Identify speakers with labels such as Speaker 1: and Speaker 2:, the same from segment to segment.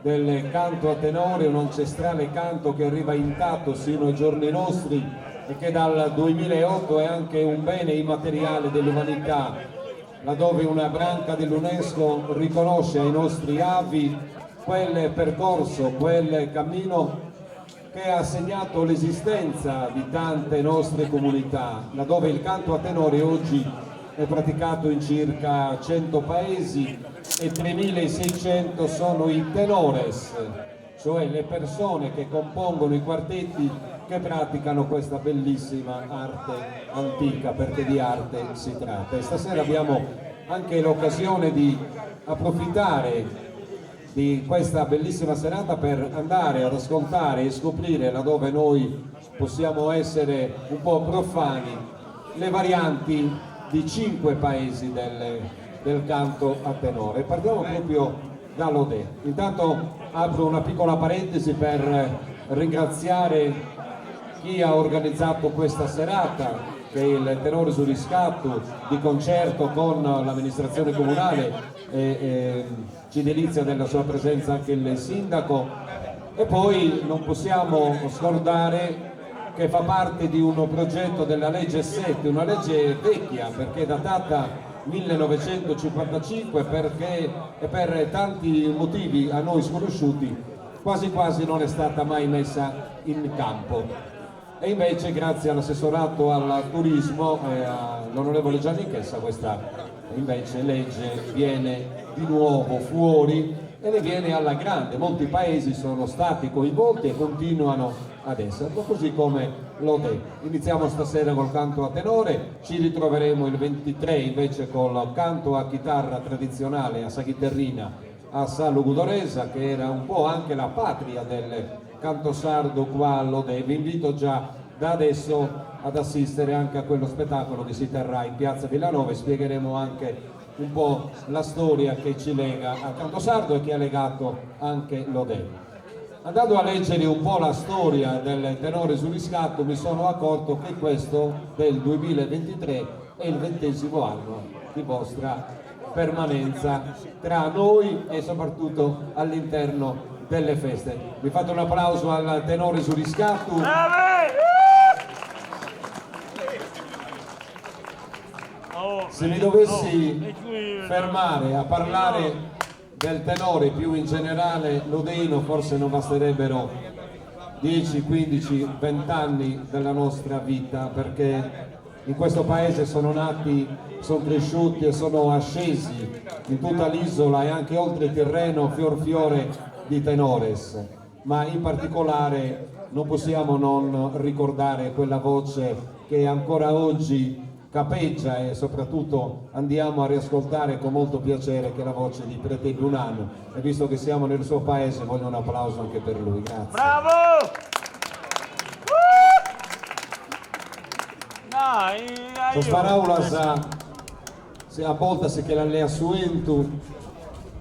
Speaker 1: del canto a tenore, un ancestrale canto che arriva intatto sino ai giorni nostri e che dal 2008 è anche un bene immateriale dell'umanità, laddove una branca dell'UNESCO riconosce ai nostri avi quel percorso, quel cammino che ha segnato l'esistenza di tante nostre comunità, laddove il canto a tenore oggi è praticato in circa 100 paesi e 3600 sono i tenores, cioè le persone che compongono i quartetti che praticano questa bellissima arte antica, perché di arte si tratta. E stasera abbiamo anche l'occasione di approfittare di questa bellissima serata per andare ad ascoltare e scoprire laddove noi possiamo essere un po' profani le varianti di cinque paesi del, del canto a tenore. Partiamo proprio da Lodè. Intanto apro una piccola parentesi per ringraziare chi ha organizzato questa serata, che è il Tenore su riscatto di concerto con l'amministrazione comunale e, e ci delizia della sua presenza anche il sindaco. E poi non possiamo scordare che fa parte di un progetto della legge 7, una legge vecchia perché è datata 1955 perché e per tanti motivi a noi sconosciuti quasi quasi non è stata mai messa in campo. E invece grazie all'assessorato al turismo e all'onorevole Gianni Chessa questa invece legge viene di nuovo fuori e ne viene alla grande. Molti paesi sono stati coinvolti e continuano ad esserlo, così come Lodè. Iniziamo stasera col canto a tenore, ci ritroveremo il 23 invece col canto a chitarra tradizionale a sa chiterrina a Sa Logudoresa, che era un po' anche la patria del canto sardo qua a Lodè. Vi invito già da adesso ad assistere anche a quello spettacolo che si terrà in piazza Villanova e spiegheremo anche un po' la storia che ci lega al canto sardo e che ha legato anche Lodè. Andando a leggere un po' la storia del tenore su riscatto mi sono accorto che questo del 2023 è il 20° anno di vostra permanenza tra noi e soprattutto all'interno delle feste. Vi fate un applauso al tenore su riscatto. Se mi dovessi fermare a parlare del tenore più in generale lodeno, forse non basterebbero 10, 15, 20 anni della nostra vita, perché in questo paese sono nati, sono cresciuti e sono ascesi in tutta l'isola e anche oltre il Tirreno fior fiore di tenores, ma in particolare non possiamo non ricordare quella voce che ancora oggi capeggia e soprattutto andiamo a riascoltare con molto piacere, che è la voce di Preteddu Nanu, e visto che siamo nel suo paese voglio un applauso anche per lui. Grazie.
Speaker 2: Bravo!
Speaker 1: Sas paraulas a boltas si che las leat su 'entu,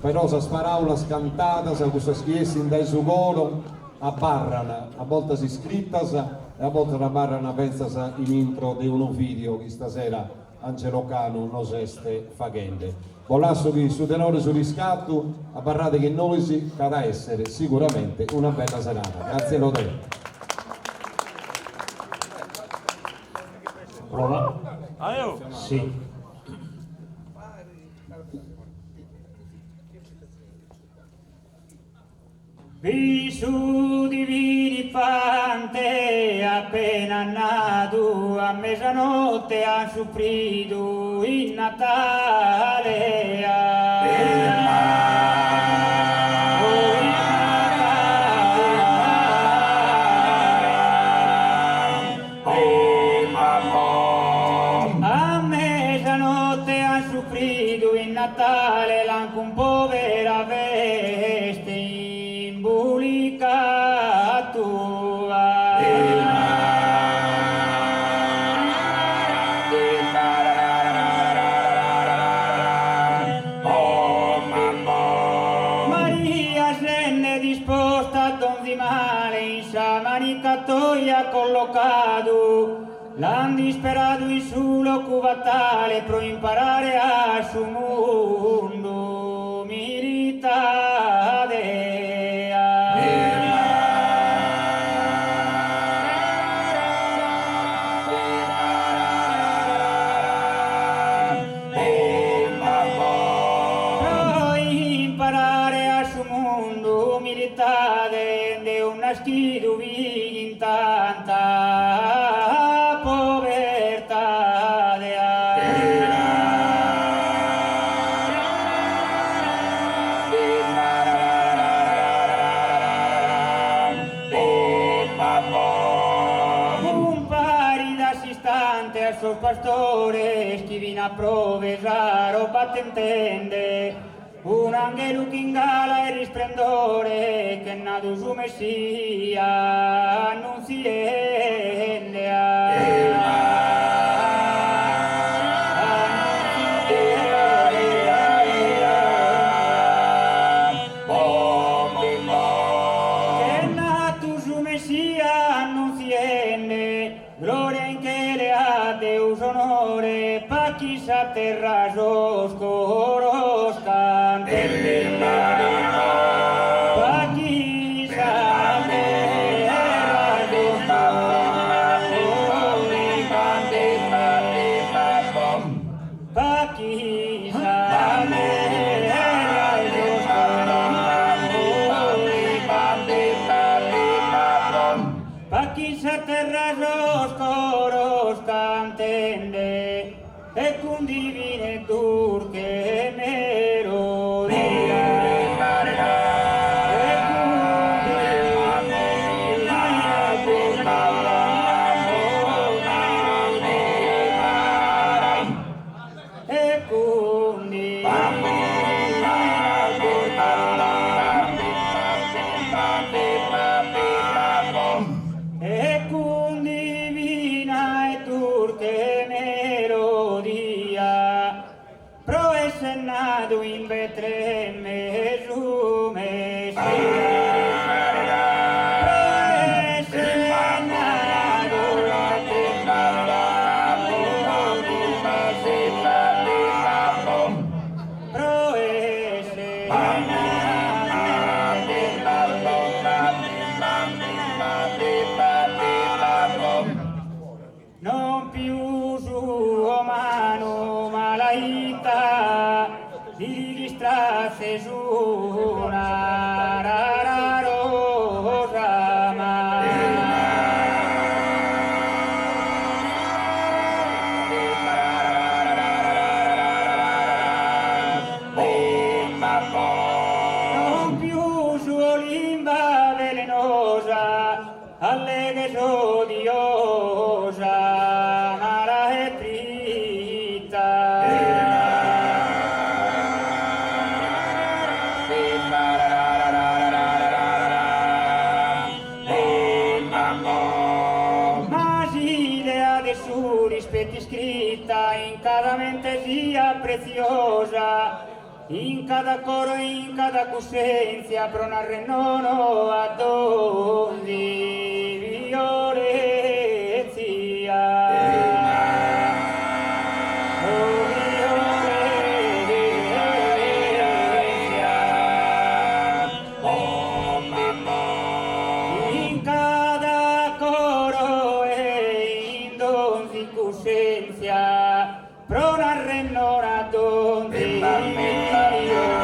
Speaker 1: però sas paraulas cantadas, cussas chi essin dae su coro, abarran, a boltas iscritas e a boltas abarran fintzas in intro de unu video chi istasera Angelo Canu nos est faghende. Bos lasso chin su tenore su riscattu, abarrade chin nois ca at a essere siguramente una bella serada. Grazie Lodè.
Speaker 3: Prova. Sì.
Speaker 2: Bi su divinu infante appena nadu a mesanotte han suffridu in Natale. A mesanotte han suffridu in Natale l'han cun povera veste imbulicadu. Maria sende disposta a donzi male in sa manicatoia collocadu l'han disperadu in su locu fatale pro imparare a su mundu umilitade. cittade nde un naschidu in tanta povertade. Cumparida s'istante a sos pastores chi vin a provesar roba tentende, un anghelu chin gala e risplendore ch'est nadu su Messia annunziende. Ch'est nadu su Messia annunziende, gloria in chelu a Deus onore, pache in sa terra a sos coros cantende. Pache in sa terra a sos coros cantende. Pache in sa terra a sos coros Pache in sa terra a sos coros cantende e cun divina e durche melodia. E cun divina e durche melodia. E cun divina e durche E cun divina e durche melodia pro esser nadu in Betlemme su Messia. Pro esser nadu in Pro esser nadu Non pius umanu malaita dirigistrasse una rara rosa ma. Non pius limba velenosa, alleghe odiosa, mala e trita. Ma s'idea de su rispetto iscritta in cada mente sia preziosa, in cada coro e in cada cussenzia, pro narrer nono a donzi violenzia. Oh, violenzia. In cada coro e in donzi cussenzia, pro narrer nono a donzi violenzia. Pro narrer nono a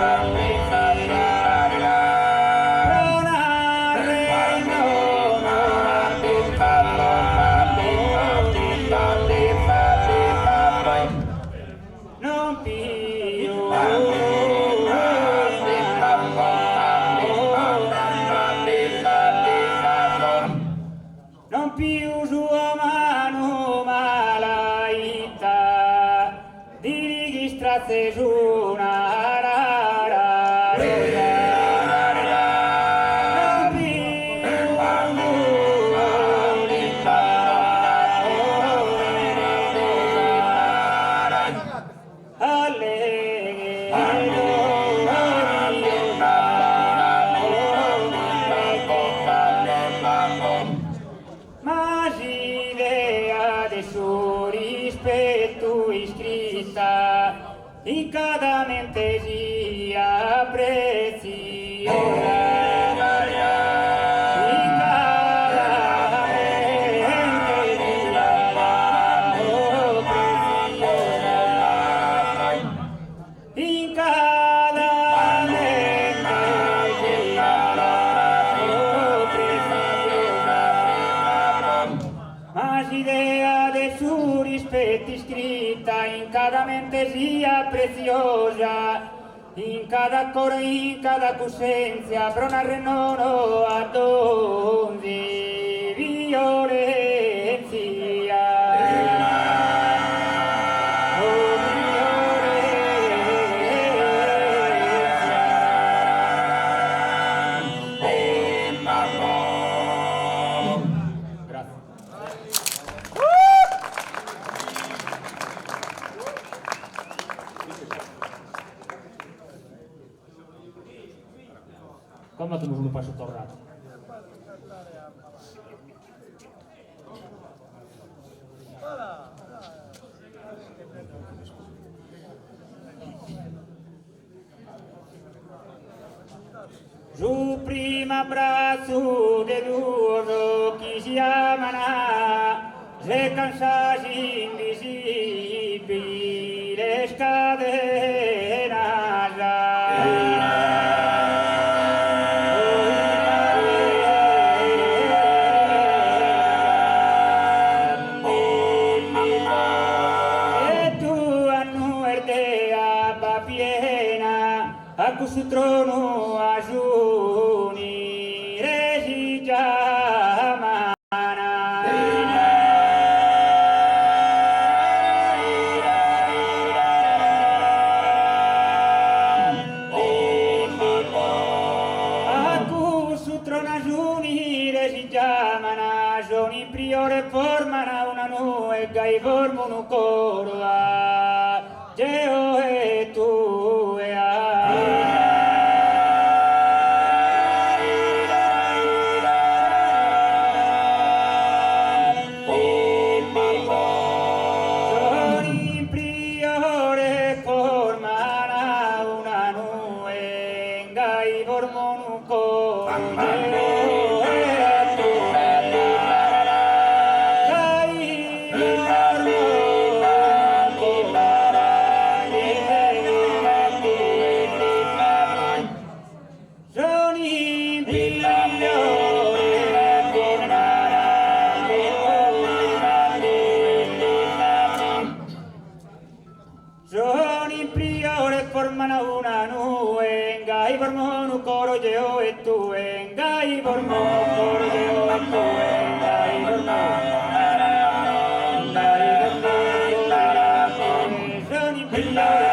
Speaker 2: Non più Non più umano malaita dirigistrasse una rara rosa. Non più Alleghe Ma s'idea de su rispetto iscritta in cada mente sia preziosa. In cada mente sia preziosa. In cada mente sia rispetti iscritta in cada mente sia preziosa, in cada coro in cada cussenzia pro narrer nono a donzi violenzia. Como hacemos unu passu torradu? Su primu abbratzu de duos chi si amana secan sas invisìbiles cadenas. E duas nues de abba piena a cussu tronu a s'unire si giamana. A cussu tronu a s'unire si giamana, son in priore formana una nue, gai formo unu coro a Geo e tue a. Son in priore formana una nue, gai formo unu coro Geo e tue Gai formo unu coro Geo e tue Son in priore Son in priore formana una nue, gai formo unu coro geo e tue, gai formo unu coro geo e tue, gai formo gai formo unu coro Son in priore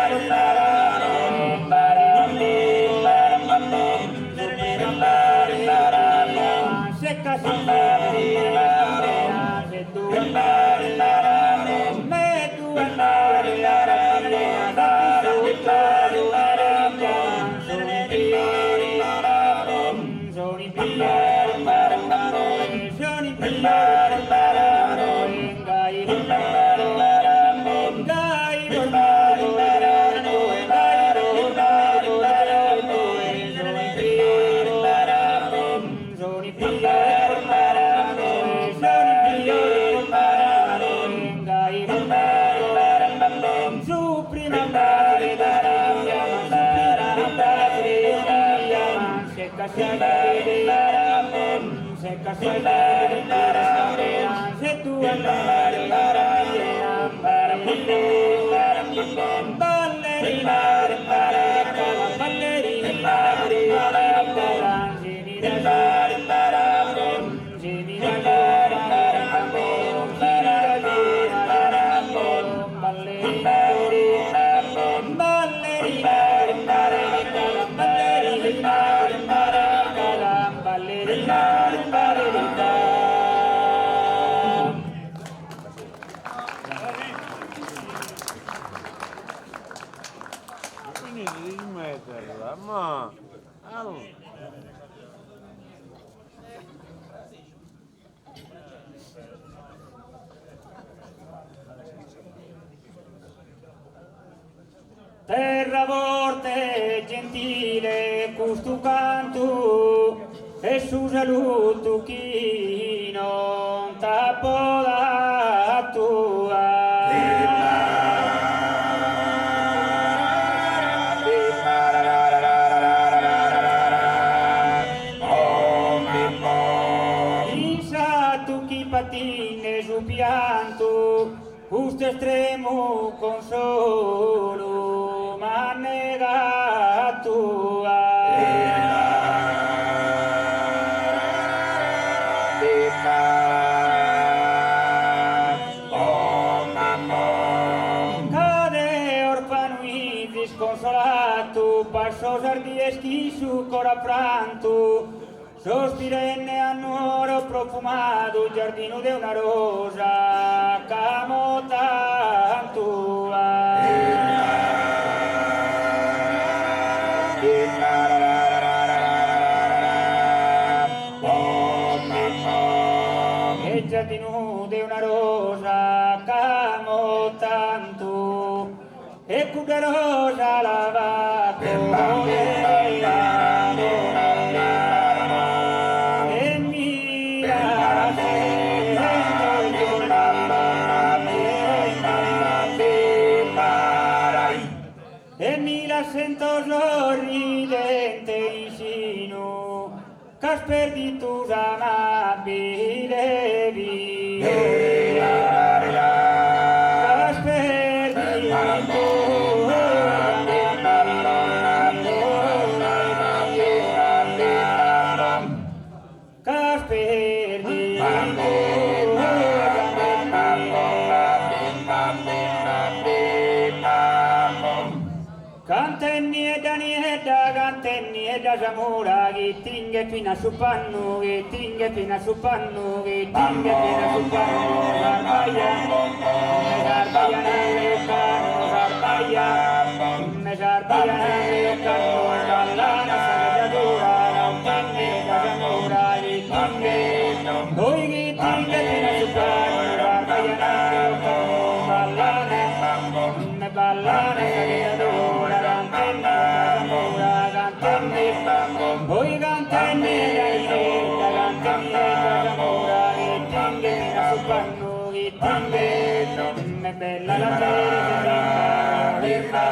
Speaker 2: Secca
Speaker 3: Quindi devi smetterla, ma... Allora.
Speaker 2: Terra forte e gentile, custu cantu e su salutu chi non t'apo datu. In s'atu chi patinde su piantu, Custu estremu consolu m'at negatu a. Ca de orfanu izis consolatu passo sas dies chin su coro afrantu Sospirende a Nuoro profumadu giardinu de una rosa ch'amo tantu. E giardinu de una rosa ch'amo tantu E cudda rosa la faco E mi la sento E mi la sento sorridente in sinu Ch'as perditu s'amabile Ch'as perditu Ch'as perditu Cant'est niedda niedda, cant'est niedda sa mura chi tinghet finas su pannu, chi tinghet finas su pannu, chi tinghet finas su pannu, s'arbaia, s'arbaia ocannu, s'arbaia, s'arbaia ocannu, ballana sa criadura, cant'est niedda sa mura chi tinghet, oi chi tinghet finas su pannu, s'arbaia ocannu, ballana. Ballana sa criadura cant'est niedda sa mura cant'est niedda oi cant'est niedda niedda cant'est niedda sa mura chi tinghet finas su pannu chi tinghet est bella la teres ricca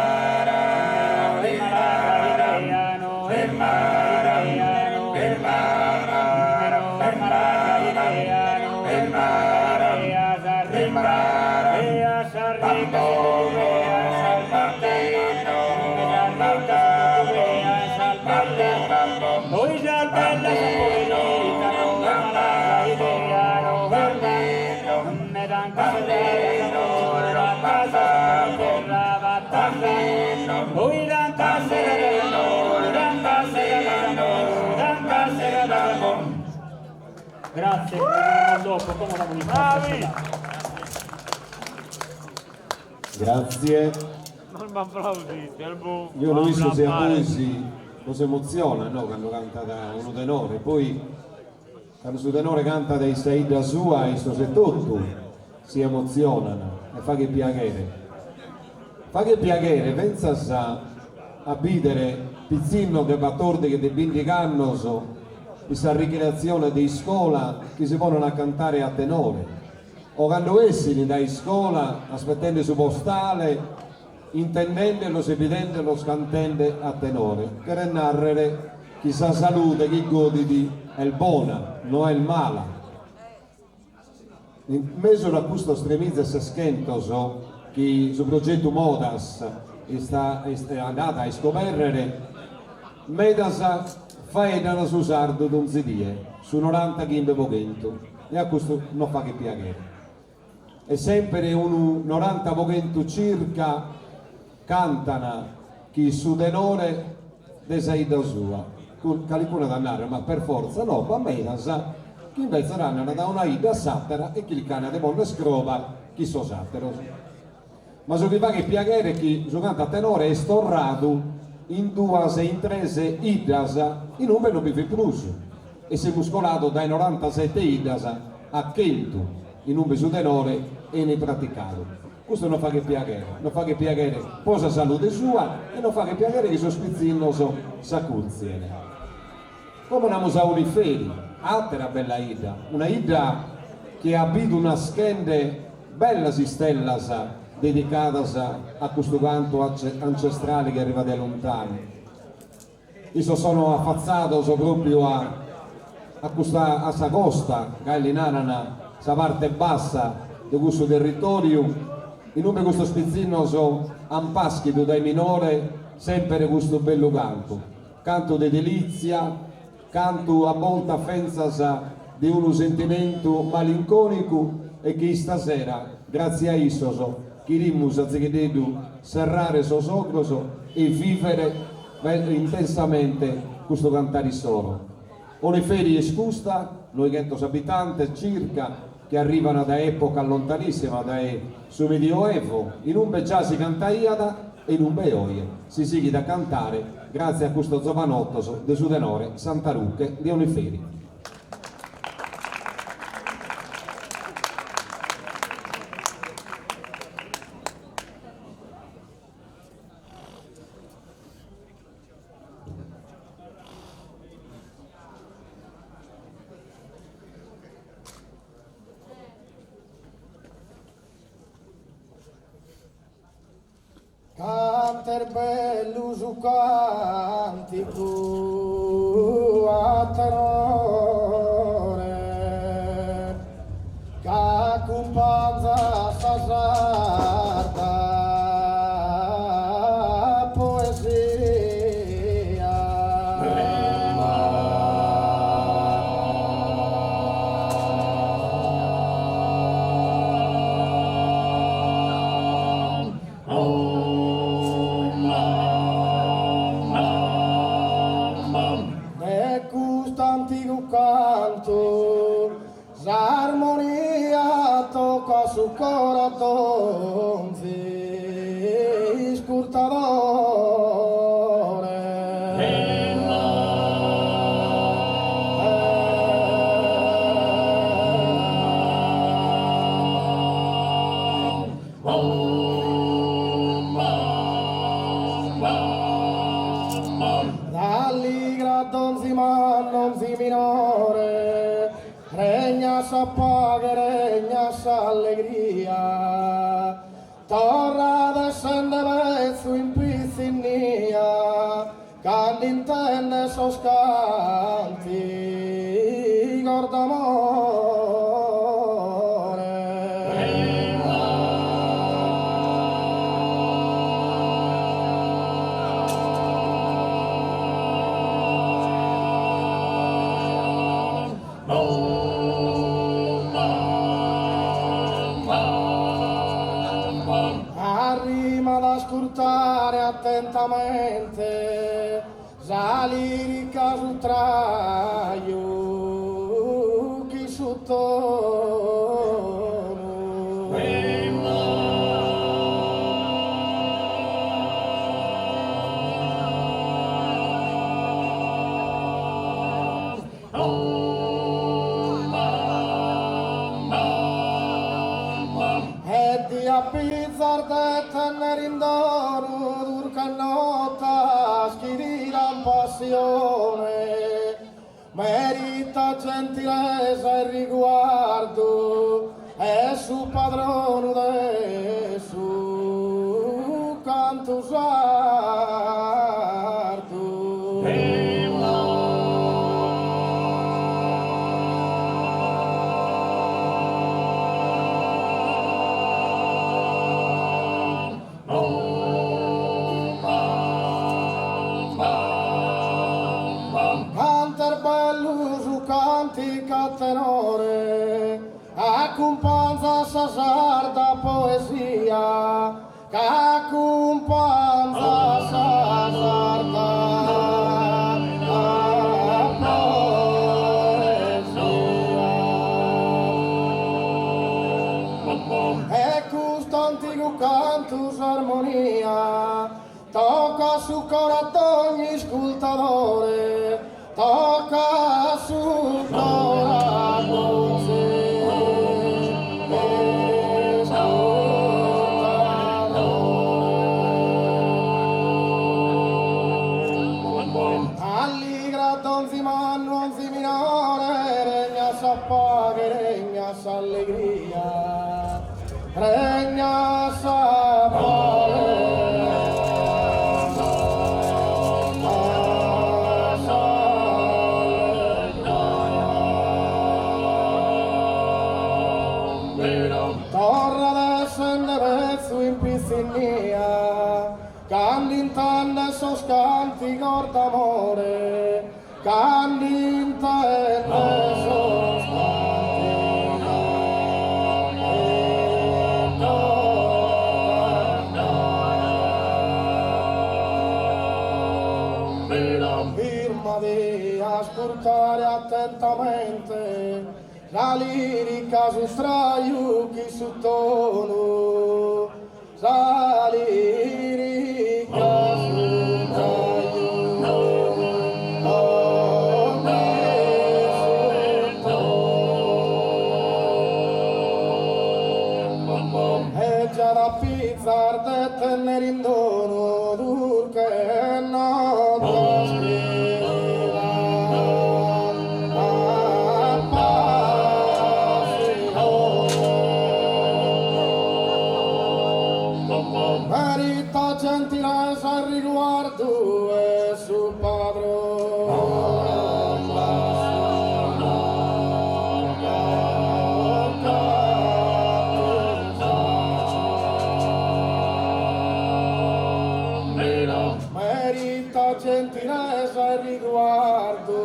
Speaker 2: no est mala idea no est mala idea no est mala no est mala idea no est mala idea sa ricca Grazie, dopo, como
Speaker 3: Bravi!
Speaker 1: Grazie.
Speaker 3: Non m'applaudite, il boh.
Speaker 1: Io no isco si a bois bos emotzionat no cando cantat unu tenore, poi cando su tenore cantat in sa 'idda sua issos etotu si emotzionan e faghet piaghere. Faghet piaghere fintzas a bìdere pitzinnos de batordighi e de bindighi annos in sa ricreatzione de iscola chi si ponen a cantare a tenore o cando essin dae iscola aspetende su postale intendendelos e bidendelos cantende a tenore, cheret nàrrere chi sa salude chi godit est bona, no est mala. In mesu a custos tremiza e seschentos chi su progetu Modas est andadu a iscobèrrere, medas faeddan su sardu donzi die, su norantachimbe po chentu, e a custu nos faghet piaghere. E semper unu noranta po chentu circa cantan chin su tenore de sa 'idda sua, calicunu at a narrer ma per fortza no, b'at medas chi imbetzes andan da una 'idda a s'atera e chircan de ponner croba chin sos ateros. Ma su chi faghet piaghere est chi su cantu a tenore est torradu in duas e in tres 'iddas in ube non bi fit prus e semus colados dae norantasete 'iddas a chentu in ube su tenore 'enit praticadu. Custu nos faghet piaghere, nos faghet piaghere po sa salude sua e nos faghet piaghere chi sos pitzinnos s'acurtzien. Como andamus a Oniferi, àtera bella 'idda, una 'idda chi at bidu naschende bellas istellas dedicadas a custu cantu ancestrale chi arrivat dae lontanu. Issos sono afatzados pròpiu a a custa a sa costa, gai li naran, sa parte bassa de cussu territòriu. in ube custos pitzinnos an pàschidu dae minore semper custu bellu cantu, cantu de delìtzia, cantu a boltas fintzas de unu sentimentu malincònicu e chi istasera, gràtzie a issos, cherimus azighededdu serrare sos ogros e vìvere intensamente custu cantare issoro. Oniferi est custa, noighentos abitantes circa, chi arrivan dae epoca lontanissima, dae su Medioevo, in umbe già si cantaiat e in umbe oje si sighit a cantare gratzie a custos zovanottos de su tenore Santa Ruche de Oniferi.
Speaker 4: Cant'est bellu su canticu a tenore Ch'acumpanzat sa sarda poesia. De cust'antigu cantu S'armonia tocat su coro a donzi iscurtadore. Ralligrat donzi mannu, onzi minore, Regnat sa paghe, regnat s'allegria, Torrat essende betzu in pitzinnia, Cando intendet sos cantigos d'amore. Arrimat a ascurtare attentamente sa lirica su traju chi su tonu. E ti abbizas de tenner in donu durches notas chi ti dan passione, meritat gentilesa e riguardu est su padronu de su cantu sardu. Cant'est bellu su canticu a tenore, acumpanzat sa sarda poesia, ch'acumpanzat sa sarda poesia. E custu antigu cantu s'armonia, tocat su coro a dogni iscultadore, tocat su coro a donzi iscultadore. Alligrat donzi mannu, onzi minore, regnat sa paghe, regnat s'allegria, regnat sa paghe. Torrat essende betzu pitzinnia, cando intendes sos cantigos d'amore, cando intendes sos cantigos d'amore. Firmadi a ascurtare attentamente sa lirica su traju chin su tonu, sa lirica su traju chin su tonu. E già da fizas de tenner in donu durche notas chi dan passione. Merita gentilesa e riguardu 'e su padronu. Merita gentilesa e riguardu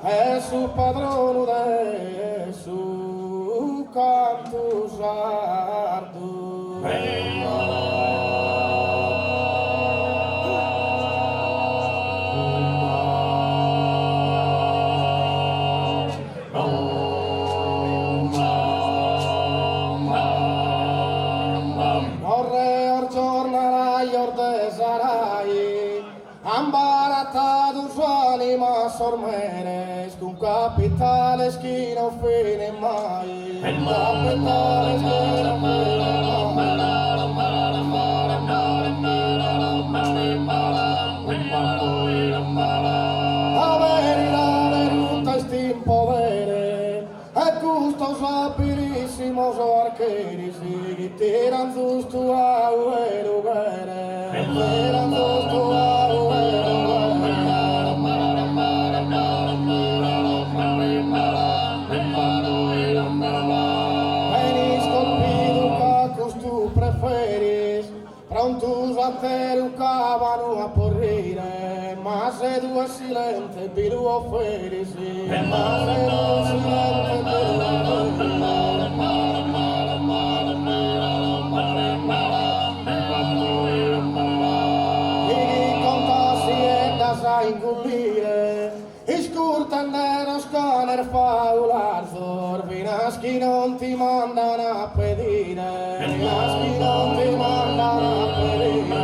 Speaker 4: 'e su padronu de su cantu sardu. Sos reos giornalajos de sa Rai an baratadu s'anima a sos meres cun capitales chi non finin mai. Capitales chi non finin mai. Sa veridade rutta est in podere e custos abilissimos archeris chi tiran zustu a ue lu cheren. Tiran zustu a ue lu cheren. Benis colpidu ca custu preferis, prontu s'ateru cavanu a porrire, ma se tue silente bi lu oferis, ma se tue silente bi lu oferis. Chi contas siendas a ingullire, iscurtende sos canes faularzos, finas chi non ti mandan a pedire, finas chi non ti mandan a pedire.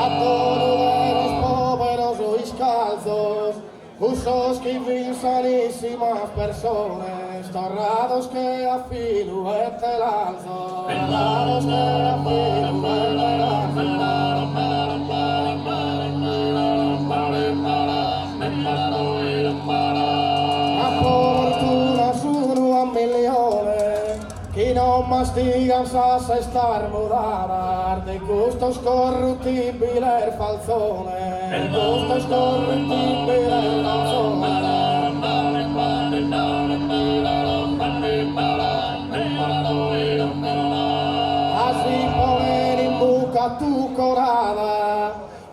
Speaker 4: A dolu de sos poberos iscalzos, cussos chi fin sanissimas persones, torrados che a filu 'e telalzos, torrados che a filu 'e telalzos. Ma po fortuna sunu a millione chi non mastigan sas sestas mudadas de custos corruttibiles falzones, custos corruttibiles falzones. A si poner in bucca tuccorada,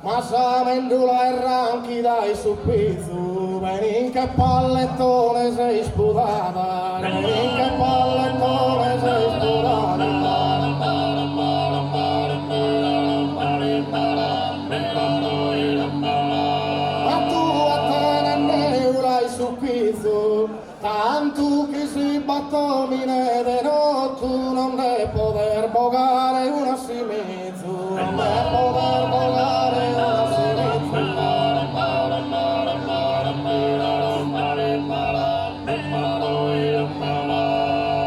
Speaker 4: ma sa mendula est ranchida in su pizu, benin che pallettones ispudada, benin che pallettones ispudada. Ma tue tenes neula in su chizu, tantu chi si b'at omine de notu non nde poder bogare un'assimizu, non nde poder bogare un'assimizu.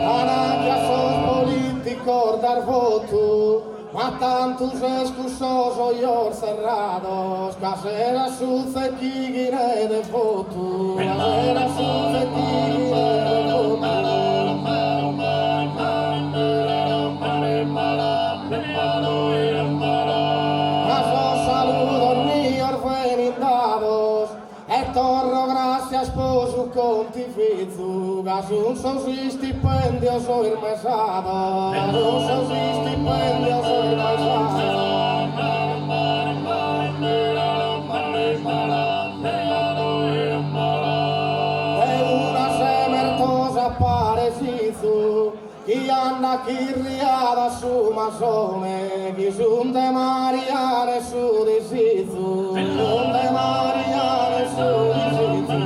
Speaker 4: Ca nachi a sos politicos das votu, ma tantu ses cun sos ojos serrados, ca ses a su zecchighine devotu, ca ses a su zecchighine devotu. Ma sos saludos mios benin dados e torro grascias po su su contivizu ca sun sos istipendios irmesados, ca sun sos istipendios irmesados. De una semertosa paresizu chi andat chirriada su masone chi sun de Mariane su disizu, sun de Mariane su disizu.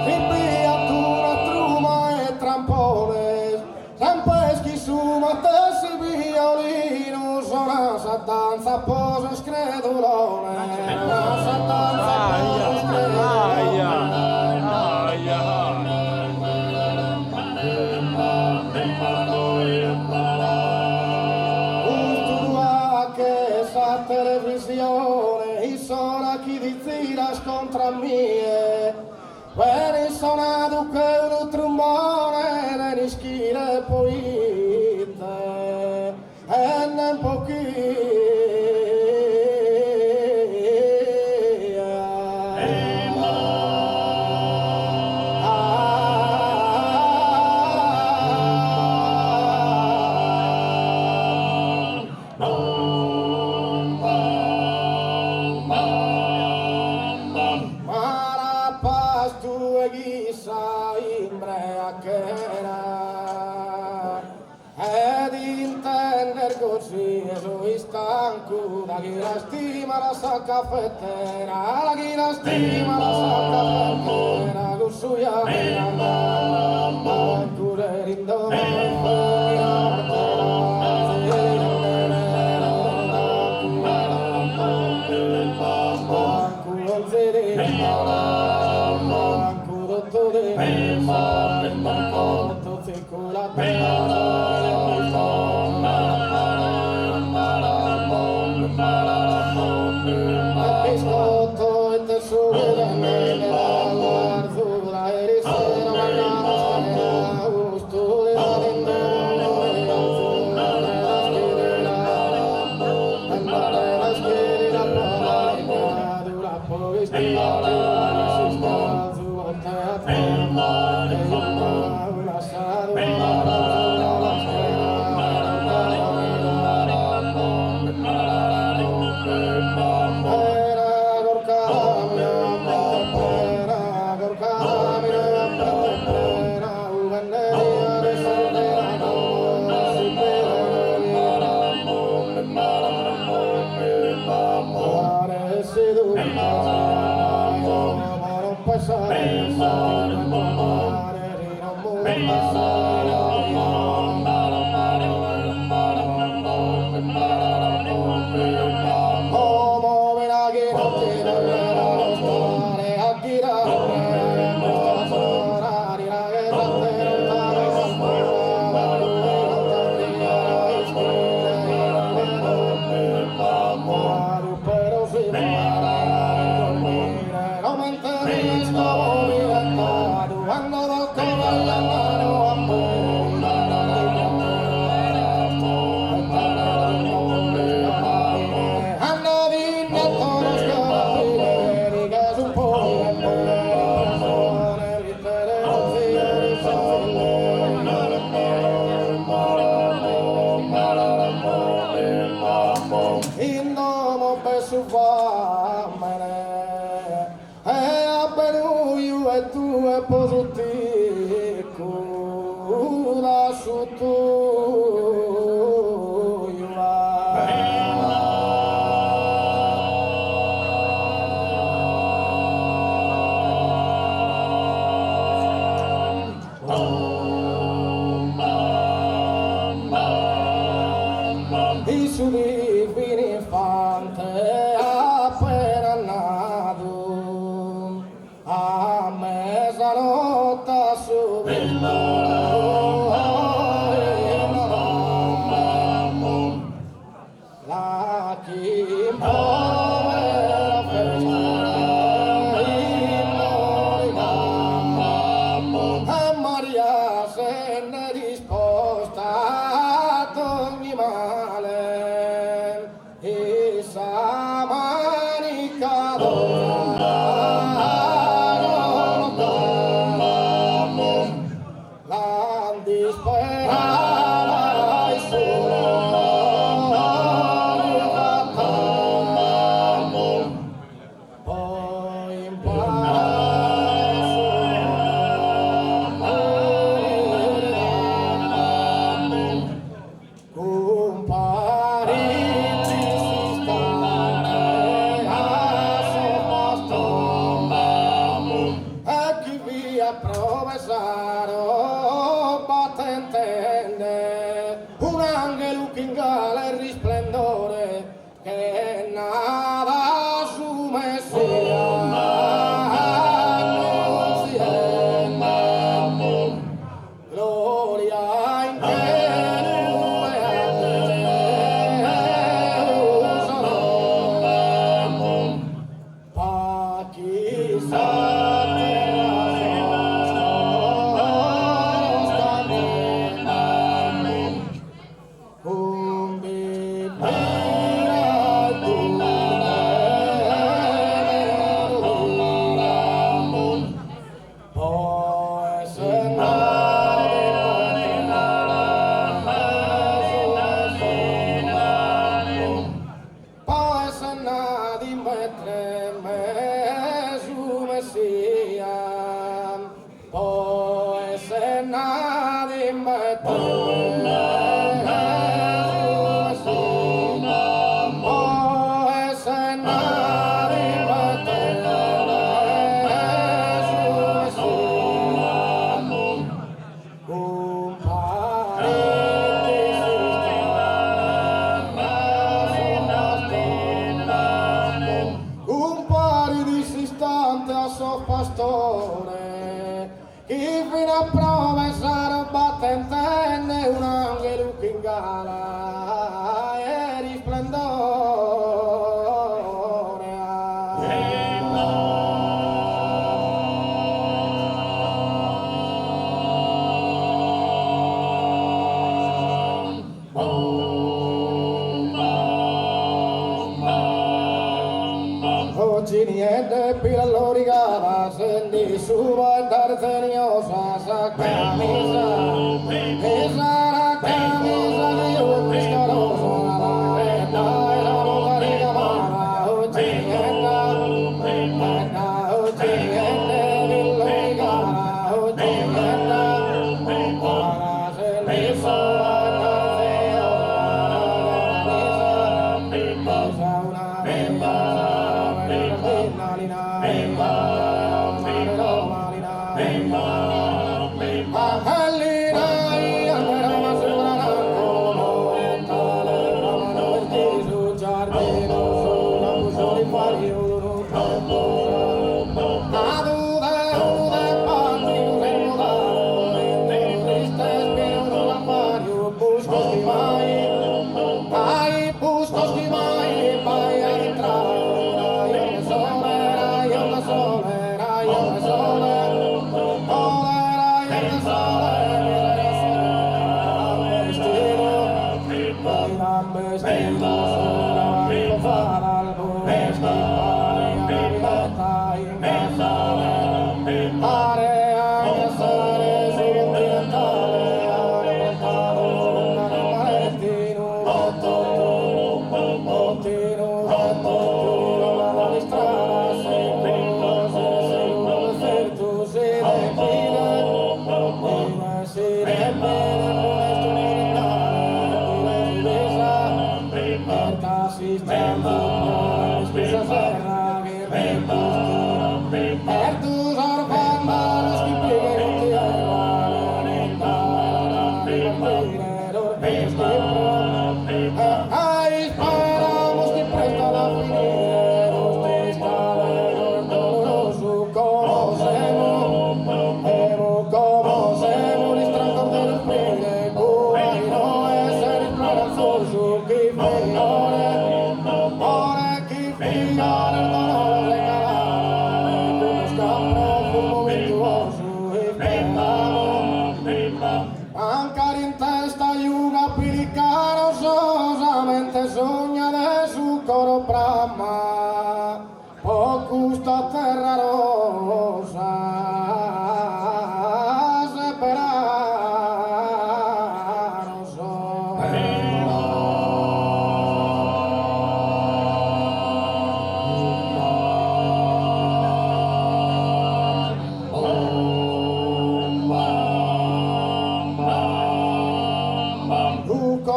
Speaker 4: Si biat una truma 'e trampones, sempre chi su matessi violinu sonat sa danza po sos credulones, sonat sa danza po sos credulones. Custu 'achet sa televisione in s'ora chi ti ziras contra a mie, benit sonadu che unu trumbone sena ischire poite e nen po chie. Mala tue chi sa imbreachera e d'intender gosi so istancu da chi lastimada sa caffettera, da chi lastimada sa caffettera, cussu ja In domo b'est su fàmene e a benuju e tue po su ticu da su tuju. In su divinu infante appena nadu a mesanotte a su La chi in povera festa E Maria se n'è disposta ad ogni male. E sa Disperada su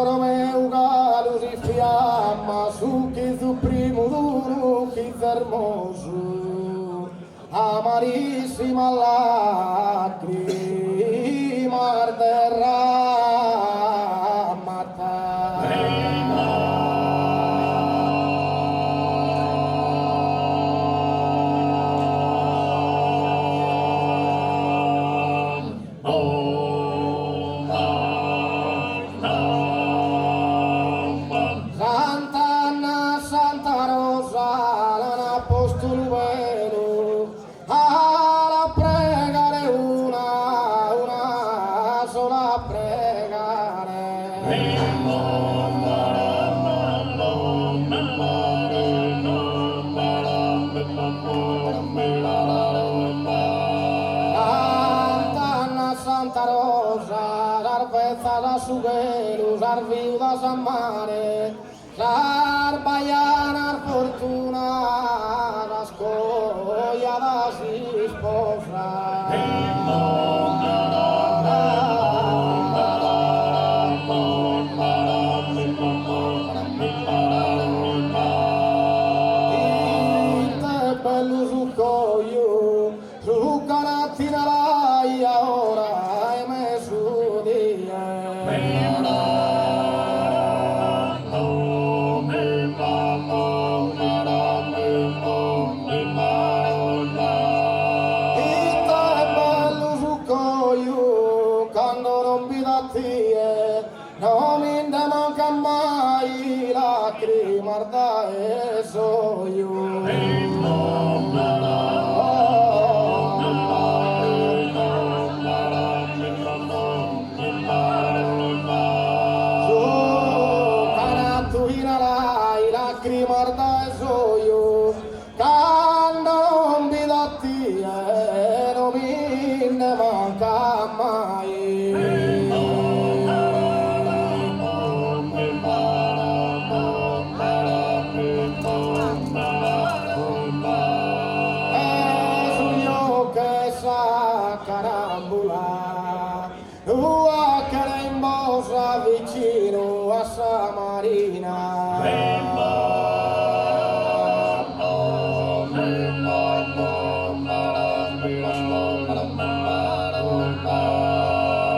Speaker 4: coro meu galu si fiamma su chizu primu d'unu chizu ermosu amarissima lacrimas derramat. Sant'Anna, Santa Rosa, l'ana postu unu velu a la pregare una, una sola pregare. Sant'Anna, Santa Rosa, sas betzas a su chelu, sas viudas a mare, sas bajanas fortuna, sas cojadas isposas. Ite bellu su coju, su ch'ana in Alai a ora 'e mesudie. Ite bellu su coju cando non bido a tie, no mi nde mancan mai lacrimas dae s'oju. Su ch'an 'attu in Alai lacrimas dae s'oju, cando non bido a tie no mi nde mancan mai. E su jocu 'e sa carambula lu 'achene in Bosa vicinu a sa marina.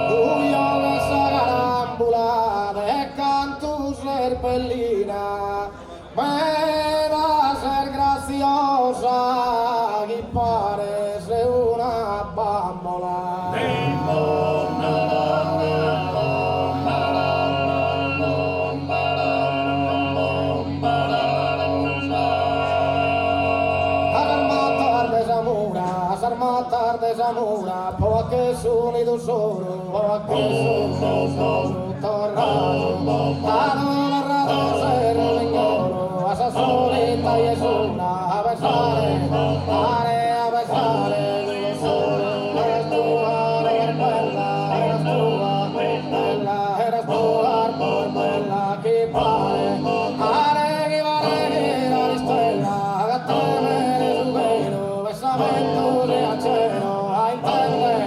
Speaker 4: Lu jocu 'e sa carambula de cantu ses bellina, meda ses graziosa chi pares una bambola. A sas matas de sa mura, a sas matas de sa mura, po 'acher su nidu soro, po 'acher su nidu soro, torradu, at torradu ses rusignolu, a sa solita 'e s'una, a pensare, are a pensare, solu, eras tua, eras bella, eras tua, bella, eras tua, poi bella chi pare, are chi pare chi la istella, agattene su chelu, pensamentu sincero, a intender,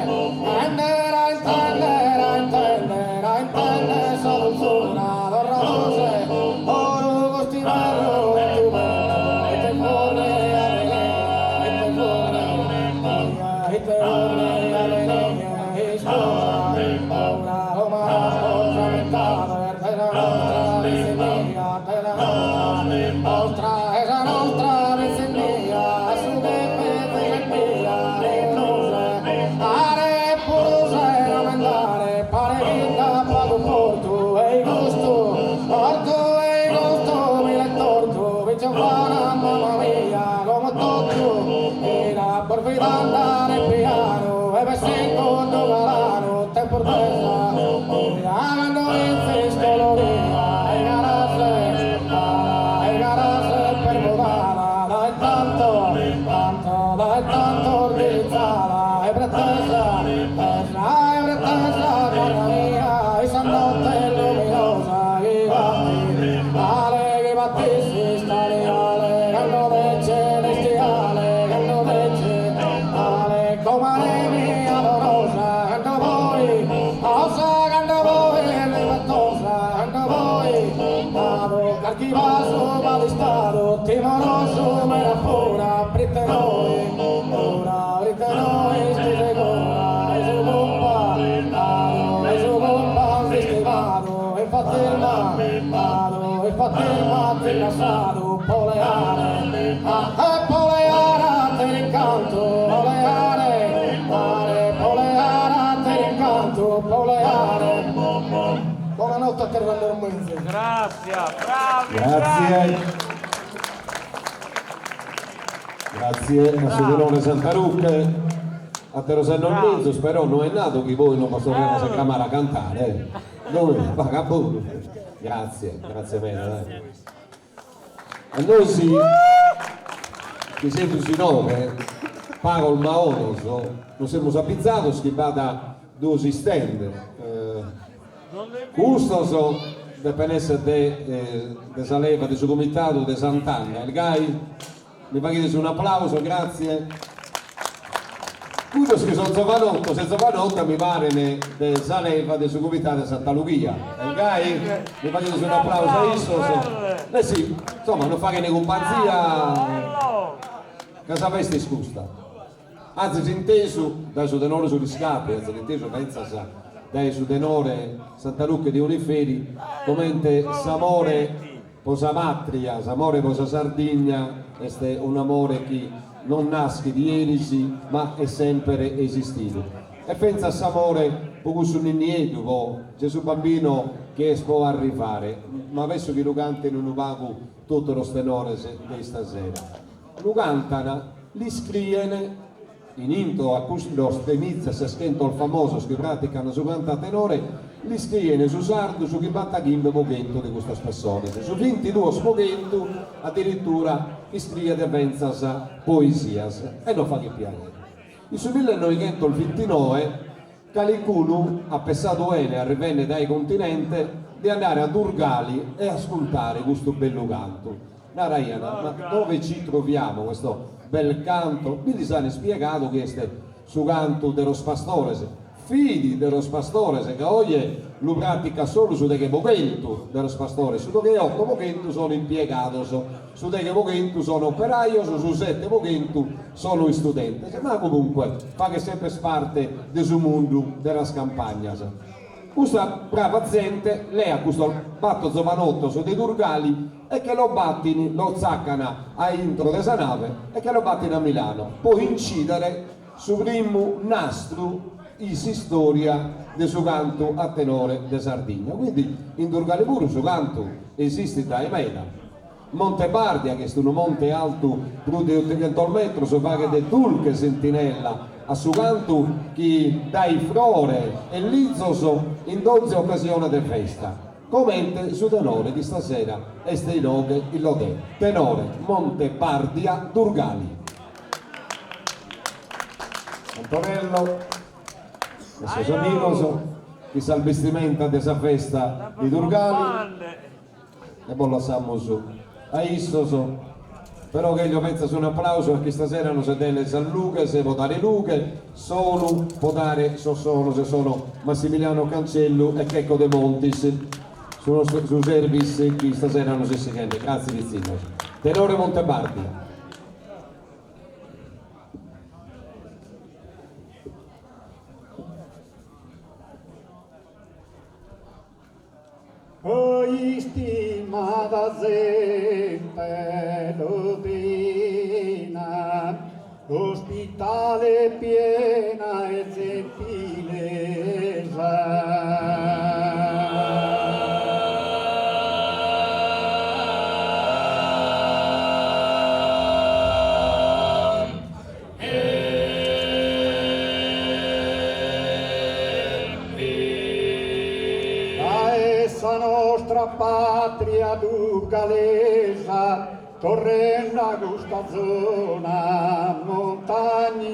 Speaker 4: intender, a intender, a intender, a intender sa dulzura, torradu ses, oro cust'iberru, bentu bellu, ite vorria ite vorria, ite vorria venire, isposa, ora Roma, sposa mentada, de la nostra pitzinnia, de la nostra, ostra, esa nostra pitzinnia, su che pitzinnia, are puru sena mendare, pare chi nd'apat portu e gustu, portu e gustu, mi l'est tortu, picciofana, mamma mia, como totu, ira por vida andare pianu, e bessin cuddu galanu, tempus de sa cando inzis coloria, e garase, e garase per mudada, dae tanto, tanto, dae tanto ordinzada, e pretesa, tesa, e pretesa, cara mia, in sa notte luminosa, chi batti, ale chi batti s'istariale, cando de celestiale, cando de ale, comare mia amorosa, cando voi, osa, cando voi, Carchi basu b'at istadu timorosu meda fora prite no ora prite no est segura 'e su cumpa 'e su cumpanzu istimadu e infattis infattis m'at lassadu po leare e po leare ateru incantu po leare po leare ateru incantu po leare Bonanotte a terra
Speaker 3: Grazie, bravi,
Speaker 1: Grazie. Grazie a su tenore Santa Ruche. Ateros annos menzus, però no est nadu chi poi non bos torremus a cramare a cantare, eh. Noi pagat bonu. Grazie, grazie meda, dai. A nois chi semus inoghe, pagos maonos, nos semus abizados chi b'at duos stand. Custos depen esser de de sa leva de su comitadu de Sant'Anna, est gai? Mi faghides un'aplauso, gratzie. Cuddos chi son zovanottos e zovanottas mi paren de sa leva de su comitadu de Santa Lughia, est gai? Mi faghides un'aplauso a issos? Eh si, insomma, nos faghen cumpanzia ca sa festa est custa. Azis intesu dae su tenore Su Riscatu e azis intesu fintzas dae su tenore Santa Luche de Oniferi comente s'amore po sa patria, s'amore po sa Sardigna est un'amore chi non naschit eris ma est semper esistidu. E fintzas s'amore po cussu ninnieddu, po Gesù Bambino chi est po arrivare, ma penso chi lu canten unu pagu totu los tenores de istasera. Lu cantan, l'iscrien, in intro a custos de mizaseschentos famosos chi pratican su cantu a tenore, l'iscrien su sardu su chimbantachimbe po chentu de custas pessones, su vintiduos po chentu addirittura iscriet fintzas poesias e nos faghet piaghere. In su millenoighentosvintinoe Calicunu at pessadu 'ene, arrivende dae continente, de andare a Durgali e ascurtare custu bellu cantu. Naraian, ma dove ci troviamo questo bel canto? Bi lis an ispiegadu chi est su cantu de los pastores. Fit de los pastores, ca oje lu praticat solu su deghe po chentu de los pastores, su degheotto po chentu sono impiegados Su deghe po chentu sono operajos, su sette po chentu sono istudentes, ma comunque faghet semper parte de su mundu de las campagnas. Custa brava zente leat custos battor zovanottos de Durgali e che los battin, los zaccan a intro de sa nave e che los battin a Milano po incidere su primu nastru in s'istoria de su cantu a tenore de Sardigna. Quindi in Durgali puru su cantu esistit dae meda. Monte Bardia, chi est unu monte altu prus de otighentos metros, faghet de dulche sentinella a su cantu chi dait frore e lizos in donzi ocasione de festa, comente su tenore chi istasera est inoghe in Lodè, Tenore Monte Bardia Durgali. Antonello e sos amigos chin sas bestimentas de sa festa di Durgali. E bos lassamus a issos, però cheglio fintzas un'aplausu a chi istasera nos tenet sas lughes po dare lughe, sonu po dare sos sonos e sono Massimiliano Cancellu e Checco De Montis, su nostru su service chi istasera nos est sighende. Gratzie pitzinnos. Tenore Monte Bardia.
Speaker 2: O istimada zente lodina, ospitale piena 'e gentilesa. Dae sa nostra patria durgalesa torrende a custa zona montagnina.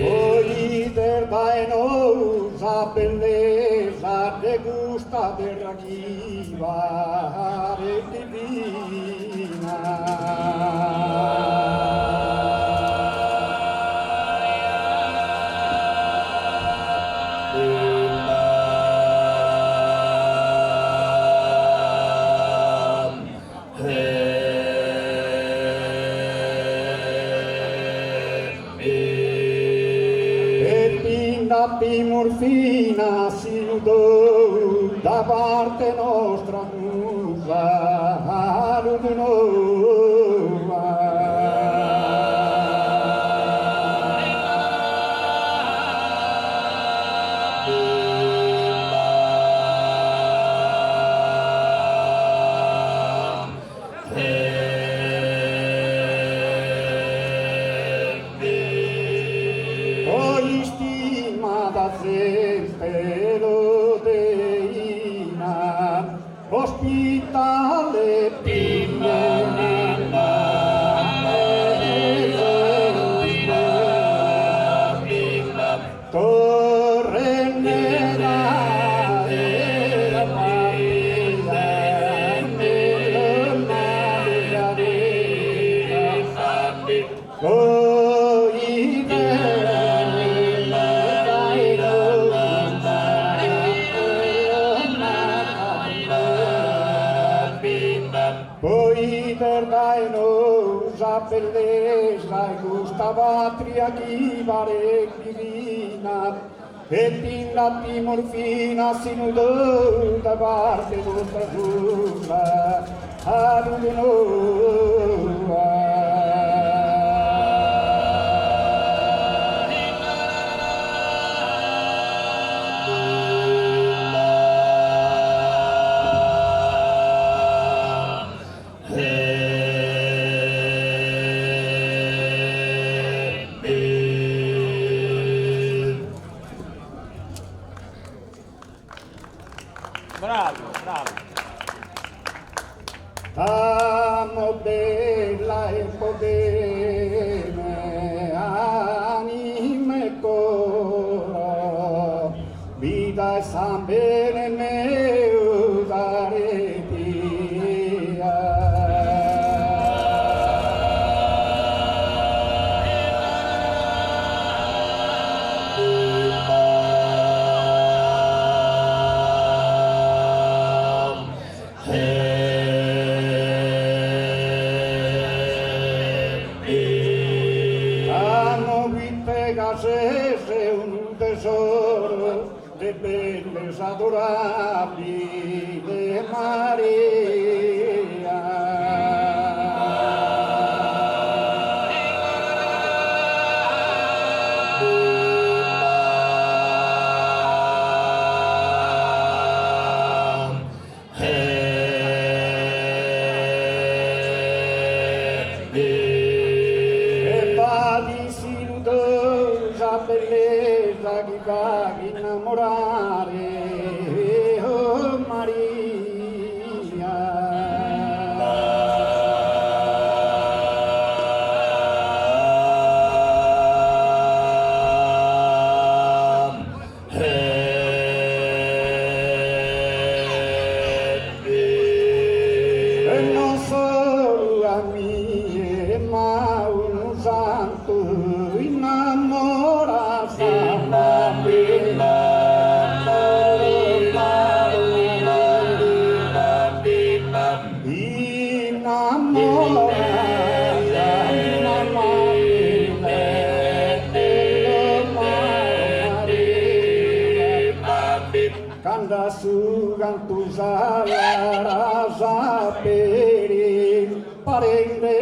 Speaker 2: Po 'ider dae nou
Speaker 4: sa bellesa de custa terra chi paret divina. E tind'apimus finas sinu tou da parte nostra unu saludu noa. Oh istimada zente lodeina, ospitale Po 'ider dae nou sa bellesa 'e custa patria chi paret divina e tind'atimus finas sinu tou da parte nostra unu saludu noa.
Speaker 3: Bravu, bravu.
Speaker 4: T'amo bella e po bene anima e coro, vida e sambene meu dare tia. T'amo proite ca ses unu tesoro de bellesa adorabile Maria. E b'at in sinu tou sa bellesa chi faghet innamorare, oh Maria. E non solu a mie ma unu santu innamorat sa Cando su cantu sas laras aperin paren de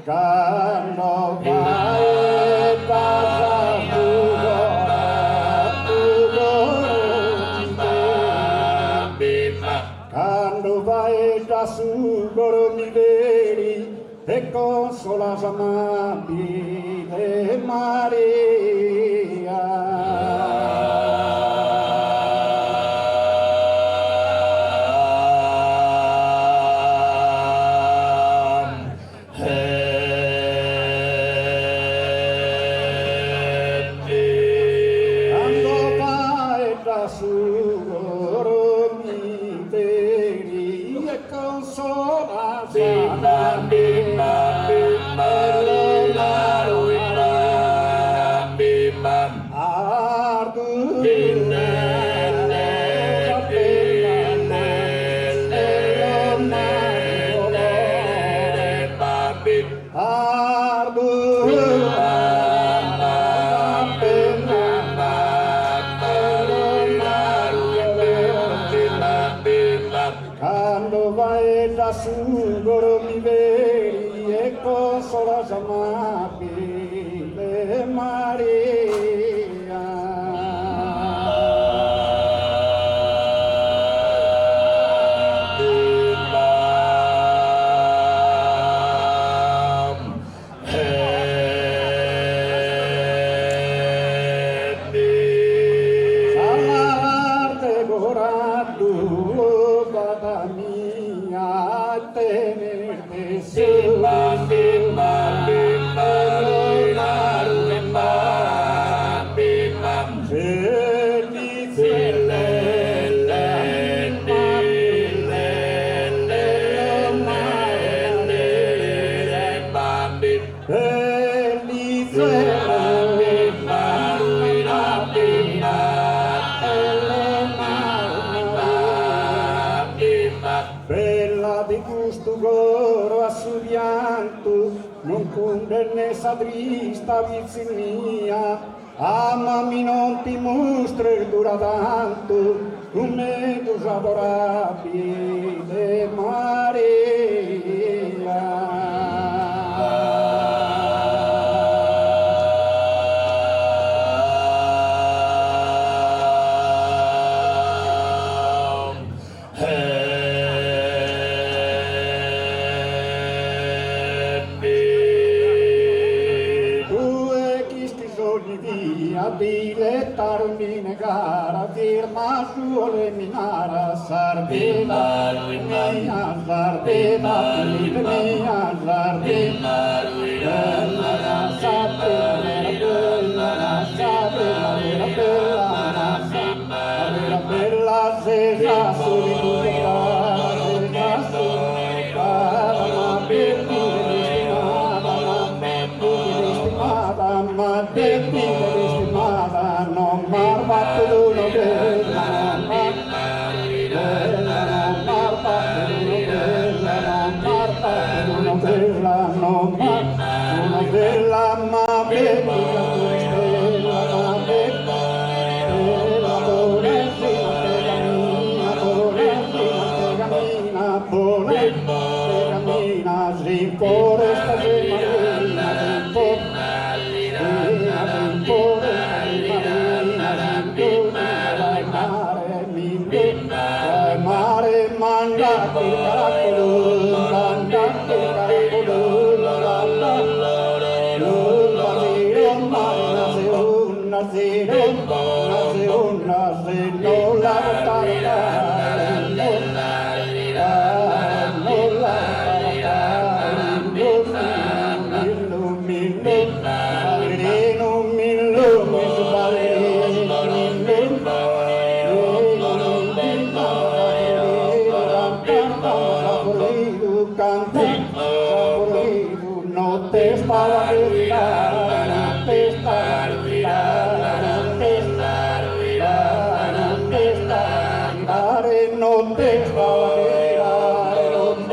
Speaker 4: Cando faeddas a su coro ti Cando faeddas su coro mi ferit e consolas amabile Maria. Maria. Salarte coraddu fata mia tener Bella de custu coro a su piantu non cundennes sa trista pitzinnia, amami non ti mustres dura tantu cun megus adorabile Maria. Tue ch'ischis ogni via dilettare ogni gara firma su e mi nara sardina mia sardina mia sardina bella sardina bella sardina bella sardina bella se sa ma non marbatto no bella bella no una bella ma bella stella ma bella cammina cammina si foresta si marina si mare mare manda caracolo manda caracolo la la la no la no te estaba no te estaba no te no te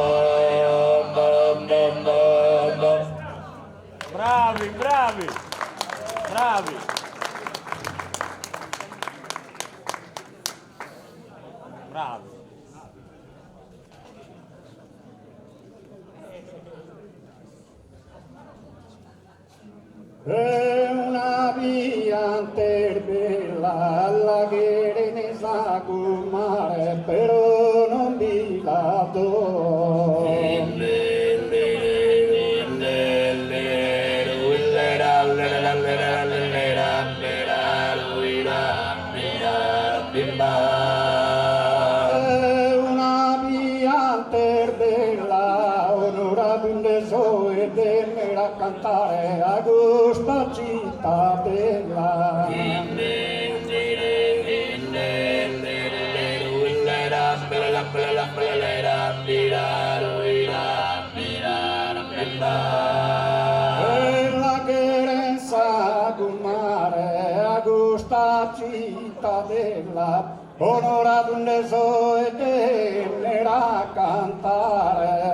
Speaker 4: no te no te
Speaker 3: Bravi, bravi, bravi. Bravi.
Speaker 4: È una via bella la che ne sa mare però non vi la do. È una via bella onorata un desò e a cantare a questa città bella. E la querenza mare a questa cittadella onorato un desò e a cantare.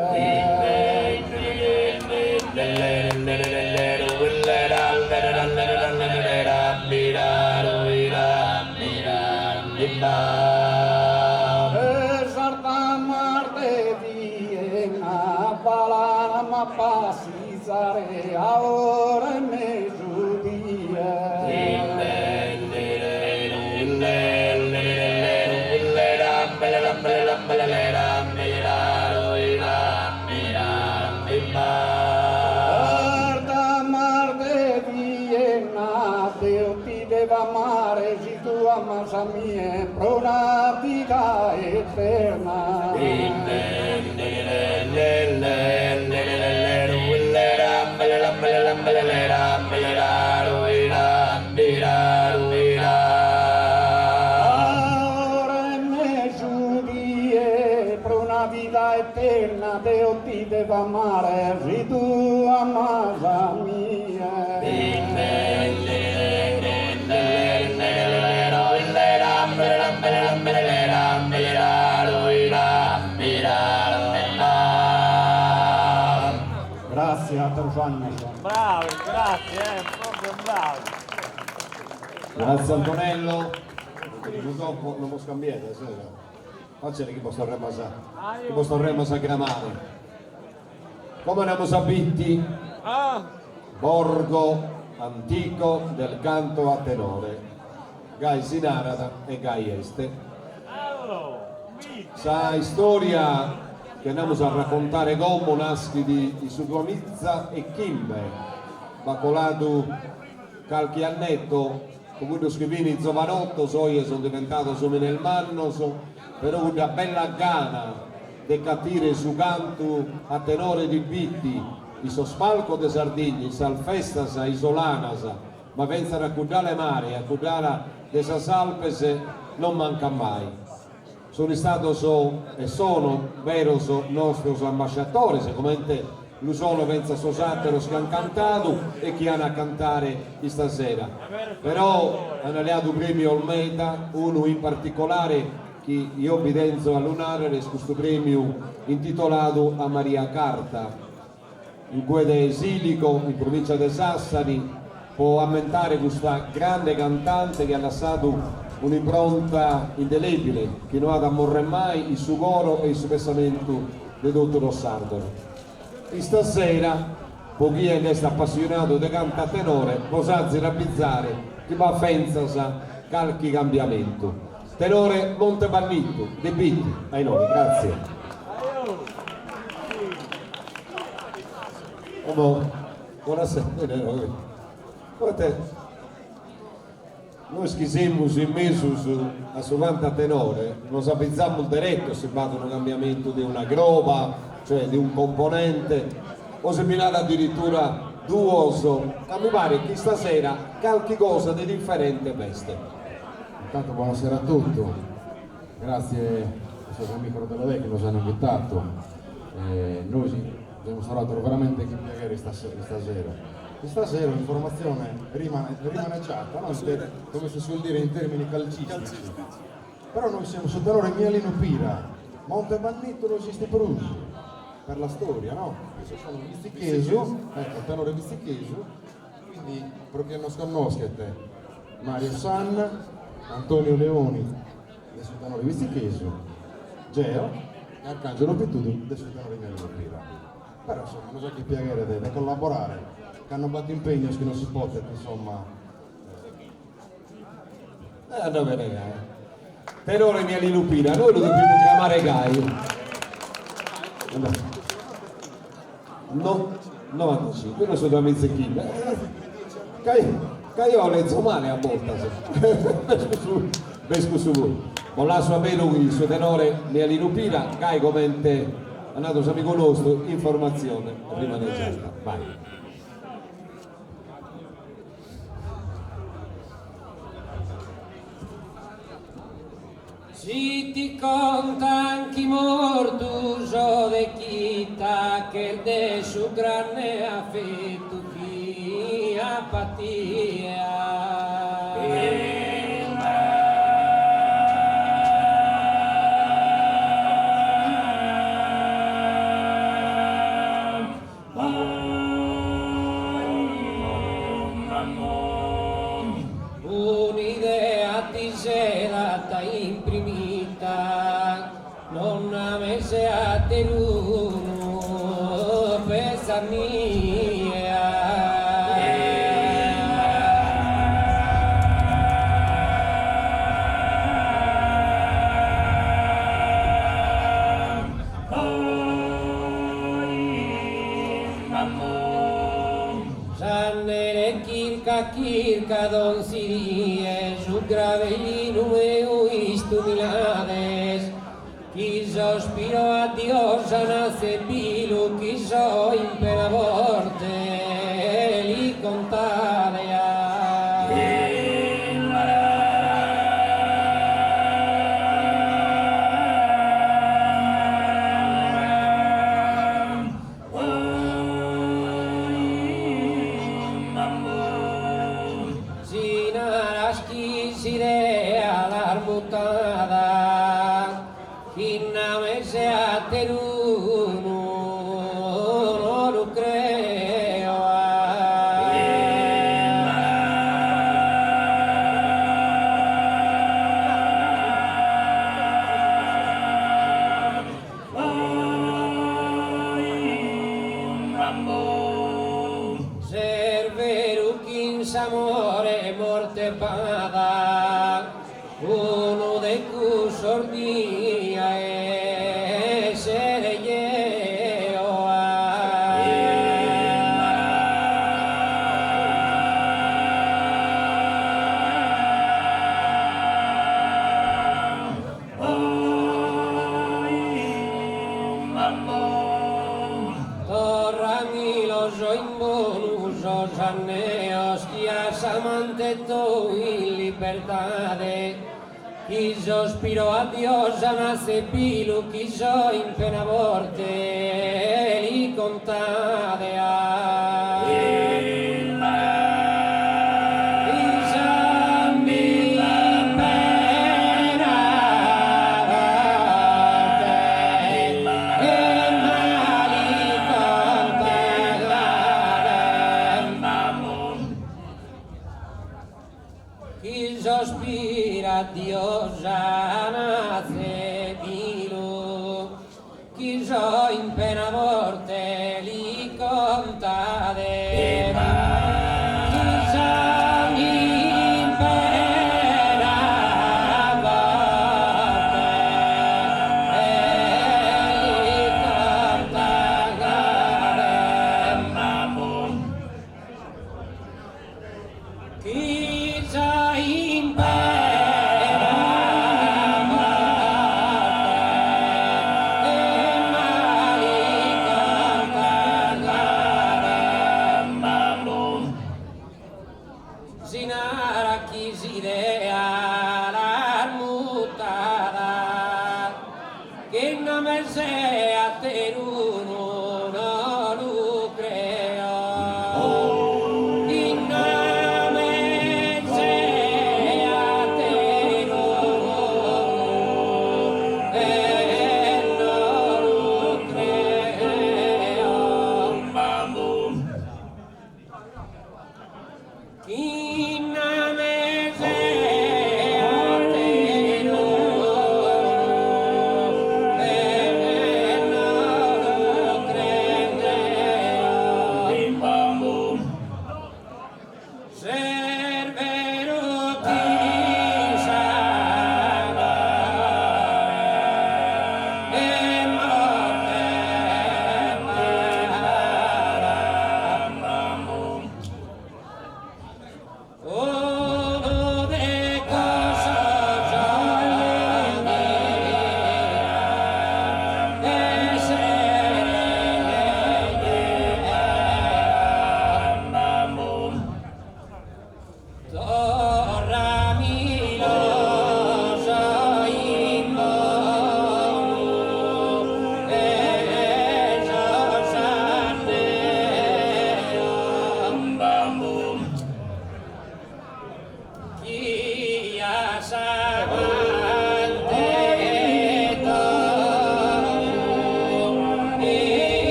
Speaker 4: Esalta Marte Viena, Palama Pasi abbizzare a ora 'e mesudie. T'amar de Vienna, deo ti devo amare si tu amas a mie pro una vida eterna. A ora 'e mesudie pro una vida eterna deo ti devo amare si tu amas a mie. Grazie, ateros annos.
Speaker 3: Bravi, grazie, proprio bravi.
Speaker 1: Grazie Antonello. Dopo non bos cambiete, sera. Facile chi bos torremas a, chi bos torremas a cramare. Como andamus a Bitti, borgo antico del canto a tenore. Gai si narat e gai est. Sa istoria chi andamus a raccontare como naschit in su duamiza e chimbe, b'at coladu calchi annetto, cun cuddos chi fin zovanottos oje sun diventados omines mannos, però cudda bella gana de ch'atire su cantu a tenore di Bitti in sos palcos de Sardigna, in sas festas isolanas, ma fintzas a cudd'ala 'e mare e a cudd'ala de sas Alpes non mancat mai. Sun istados e sono beros nostros ambasciatores, comente lu sono fintzas sos àteros chi an cantadu e chi an a cantare istasera. Però an leadu prèmios meda, unu in particolare chi eo bi tenzo a lu nàrrere est custu prèmiu intitoladu a Maria Carta, in cue de Siligo, in provìncia de Sassari, po ammentare custa grande cantante chi at lassadu un'impronta indelèbile chi no at a morrer mai in su coro e in su pessamentu de totu sos sardos. Istasera, po chie nd'est apassionadu de cantu a tenore, bos azis a abizare chi b'at fintzas calchi cambiamentu. Tenore Monte Bannittu de Bitti, a inoghe, gratzie. Como, bonasera, Poite nois chi semus in mesus a su cantu a tenore nos abizamus deretu si b'at unu cambiamentu de una croba, cioè de un componente, o si bi nd'at addirittura duos, ca mi paret chi istasera calchi cosa de diferente b'est.
Speaker 5: Intanto buonasera a tutti, grazie a sos amigos de Lodè che nos hanno invitato. Eh, noi siamo stati veramente chin piaghere istasera. Istasera un'informazione rimaneggiata, no? Come si suol dire in termini calcistici. Però noi siamo su tenore Mialinu Pira, Monte Bannittu non esiste prus, per la storia, no? Io sono bittichesu, ecco, tenore bittichesu, quindi pro chie nos connoschet, Mario Sanna, Antonio Leoni de su tenore bittichesu, Geo e Arcangelo Pittudu de su tenore Mialinu Pira. Però insomma nos faghet piaghere de de collaborare, cando b'at impegnos chi non si potet insomma.
Speaker 1: E andat bene gai. Tenore Mialinu Pira, noi lu depimus cramare gai. No, novantacinque, io sono duamiza e chimbe. Ca ca eo lezo male a bortas. B'est cussu puru. Bos lasso a beru chin su tenore Mialinu Pira, gai comente at nadu s'amigu nostru, informatzione rimaneggiata. Vai.
Speaker 6: Si ti contan chi mortu so de chita ch'est de su grande affettu chi ap'a tie. Un'idea ti s'est data imprimita, non ames aterunu. chentza mie. S'andere chirca chirca donzi die su gravellinu meu istumilades chi sospiro a Diosa naze bilu chi so in pena forte li contade a. Si naras chi s'idea l'as mutada, chi names e aterunu no lu creo. S'est beru ch'in s'amore morte b'ada, unu de cussos dia essere jeo. Torramilos in bonu sos anneos chi a s'amante tou in libertade, chi sospiro a Diosa naze bilu chi so in pena forte li contade a. Chi sospira Diosa naze bilu chi so in pena morte li contade. Chi so in pena morte li contade. Chi so in pena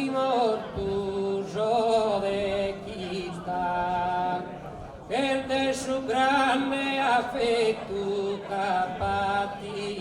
Speaker 6: Anchi mortu so de chita, ch'est de su grande affettu ch'ap'atie.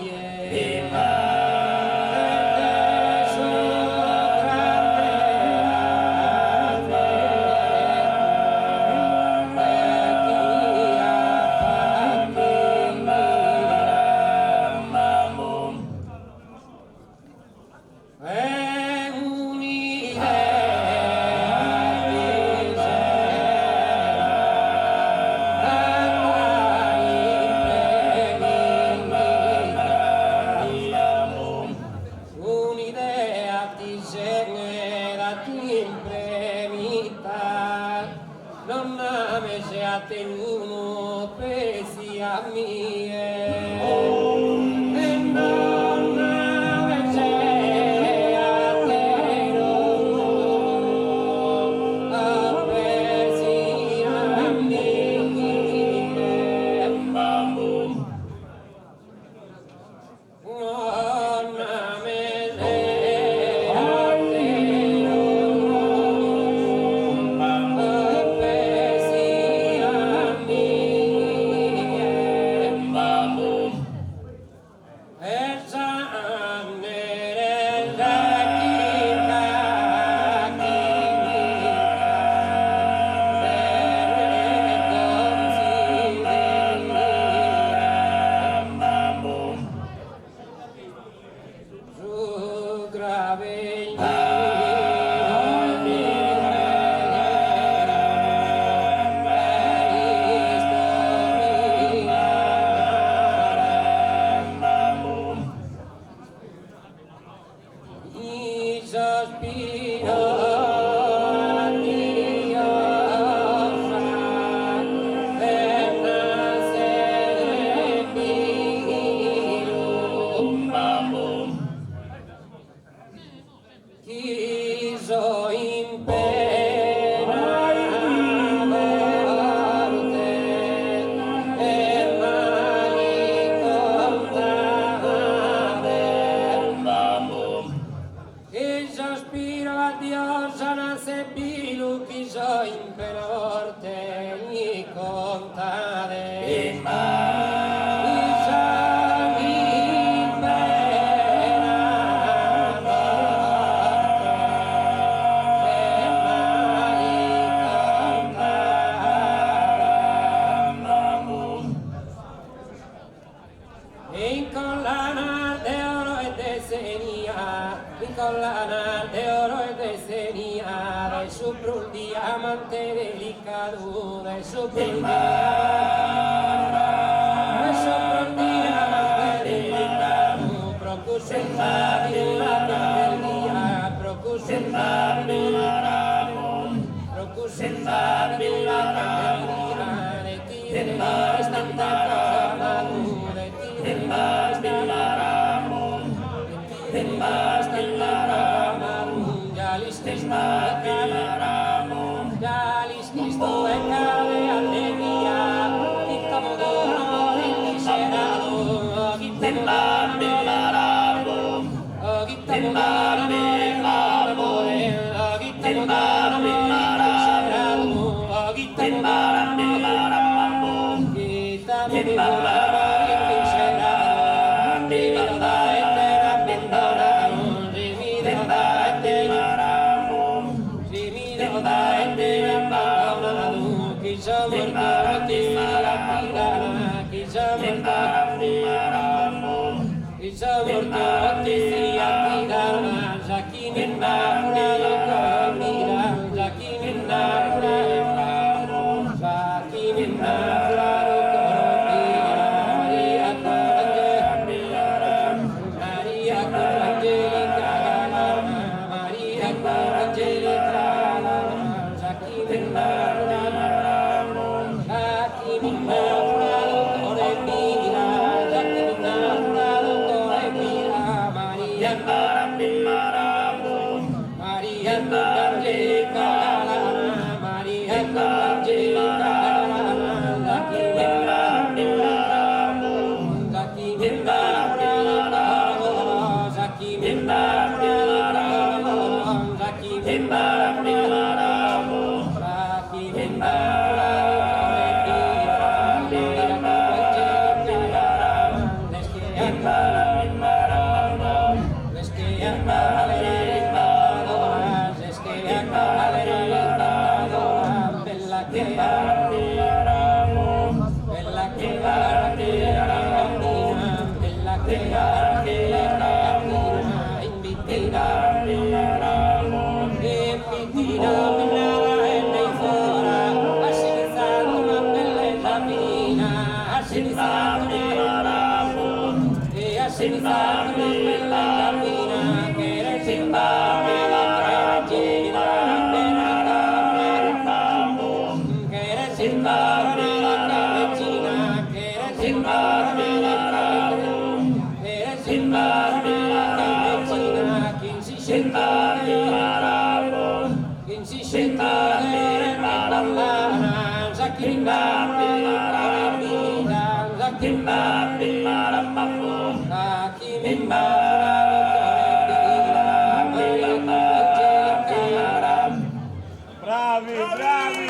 Speaker 3: Bravi, bravi!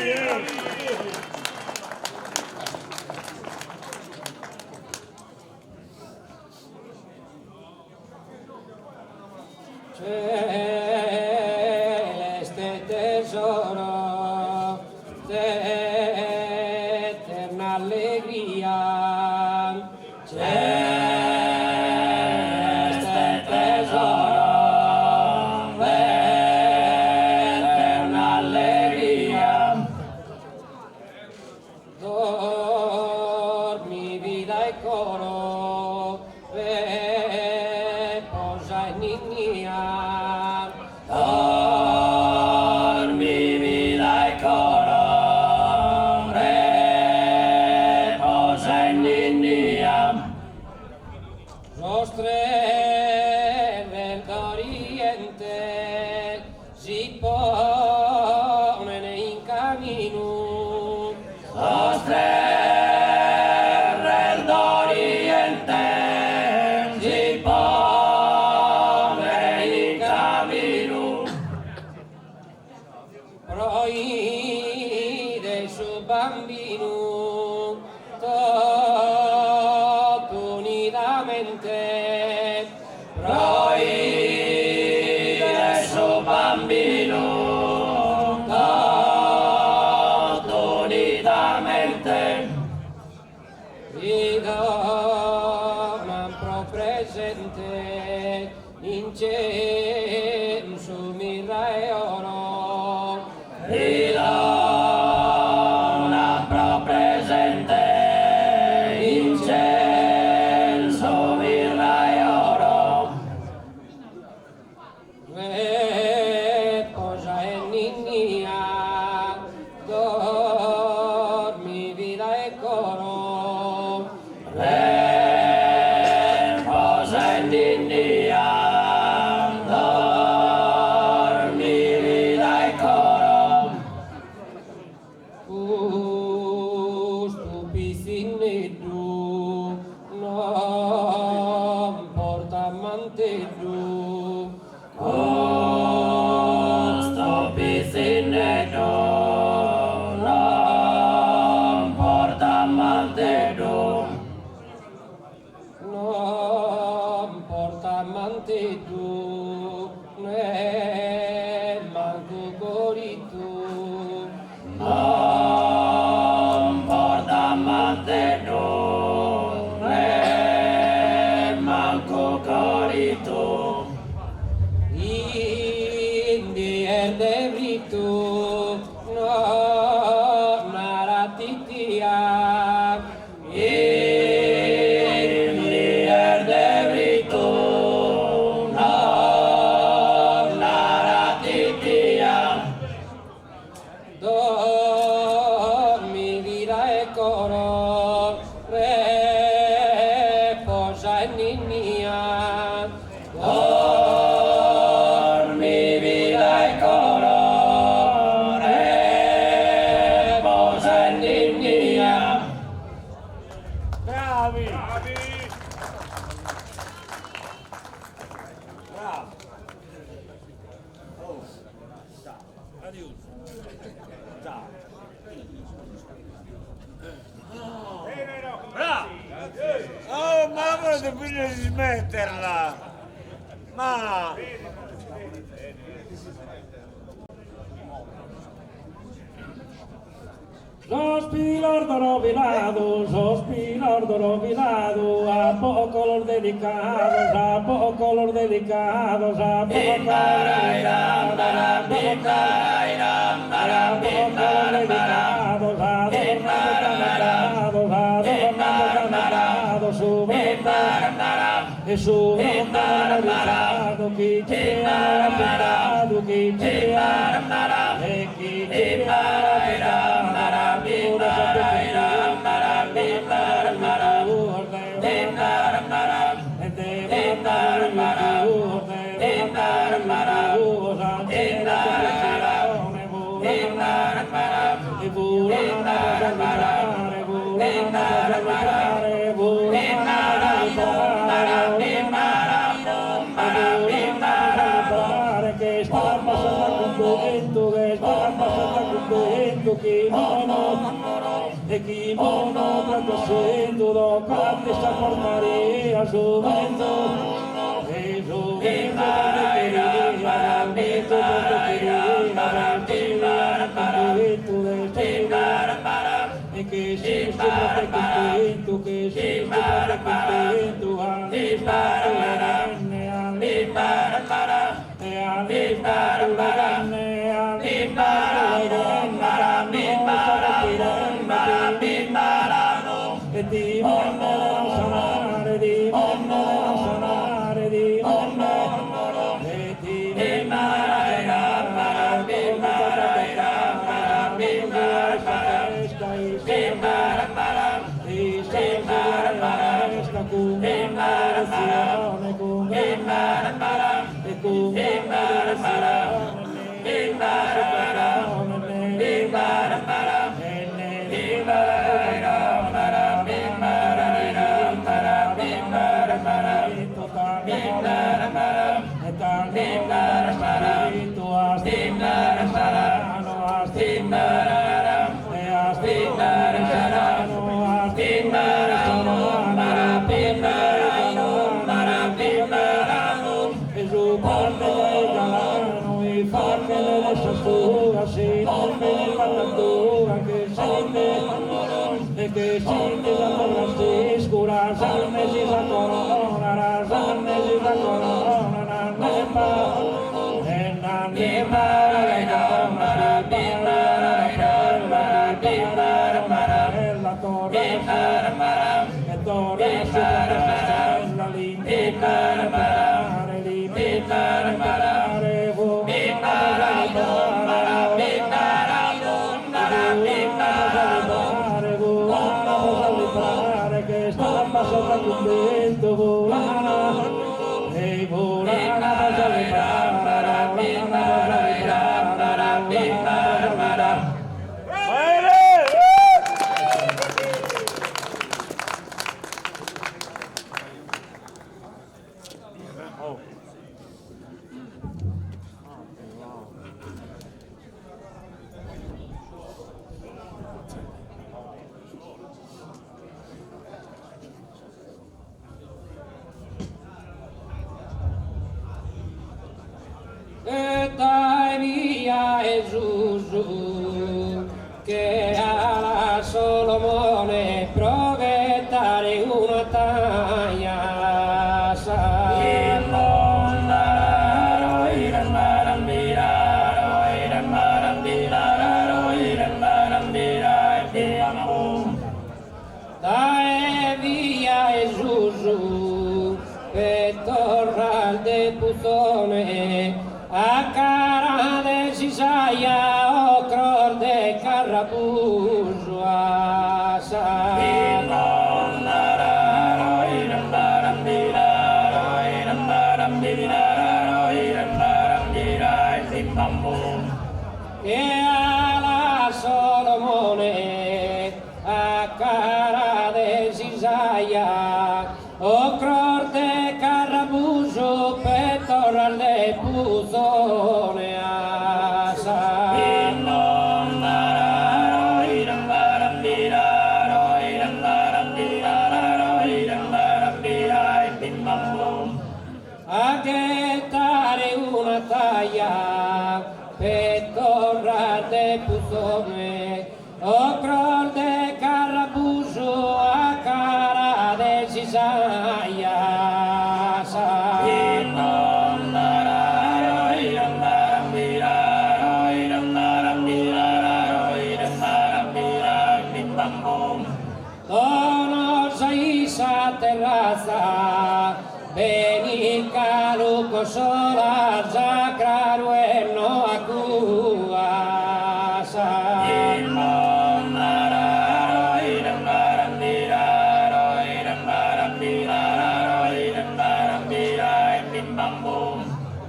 Speaker 6: Celeste tesoro de eterna alegría. Celeste tesoro de eterna alegría. Dormi vida e coro, reposa e ninnia.
Speaker 7: Dormi vida e coro, reposa e ninnia.
Speaker 6: Los tres del oriente si ponen in camino.
Speaker 7: Los tres res d'Oriente si ponen in camino.
Speaker 6: Pro 'ider su bambinu totu unidamente.
Speaker 7: Pro 'ider su bambinu totu unidamente.
Speaker 6: Li donan pro presente incensu, mirra e oro.
Speaker 7: Li donan pro presente incenso, mirra e oro.
Speaker 6: Reposa e ninnia, dormi vida e coro.
Speaker 7: Reposa e ninnia, dormi vida e coro.
Speaker 6: Custu pitzinneddu non portat manteddu.
Speaker 7: Custu pitzinneddu non portat manteddu.
Speaker 6: Non portat manteddu, ne mancu corittu.
Speaker 7: Non portat manteddu, ne mancu corittu.
Speaker 6: In dies de frittu non narat titia.
Speaker 7: In dies de frittu non narat titia.
Speaker 6: Dormi vida e coro, reposa e ninnia.
Speaker 7: Dormi vida e coro, reposa e ninnia.
Speaker 3: Bravi! Bravi! Bravo! Oh. Ciao. Adios. Ciao. Bravo! Oh, mamma, ti Bisogna dismetterla! Ma...
Speaker 8: Sos pilos d'oro filadu, sos pilos d'oro filadu, a poco los dedicados, a poco los dedicados, a poco a poco los dedicados, adornando adornando cantado, su bronca, e su bronca marmorizado, chi ci ha pintado, chi ci ha, e chi ci ha pintado, che sta passando contento, che sta passando contento, kimono, e kimono tanto sento, do cante sa portare su vento, e su vento quería, vento quería, vento de e che si sempre contento, che si sempre contento, e ti sanare di sanare di e ti che si la Francisco, salme si la corona, salme si la corona, na nepa, e na nepa, la torre, e torre la che sta passando un vento volana, e volana, volana, volana, volana, Eta via Jesusu, che alla Solomone progettare una taglia. Dae via Jesusu, pettorral de puzone, a cara de cisaia, o cror de carrabuso, asa. E alla Solomone, a cara de cisaia, o cror de carrabuso, pettorral de puzone, asa.
Speaker 6: Beni calu cosola già craru e no a cuas.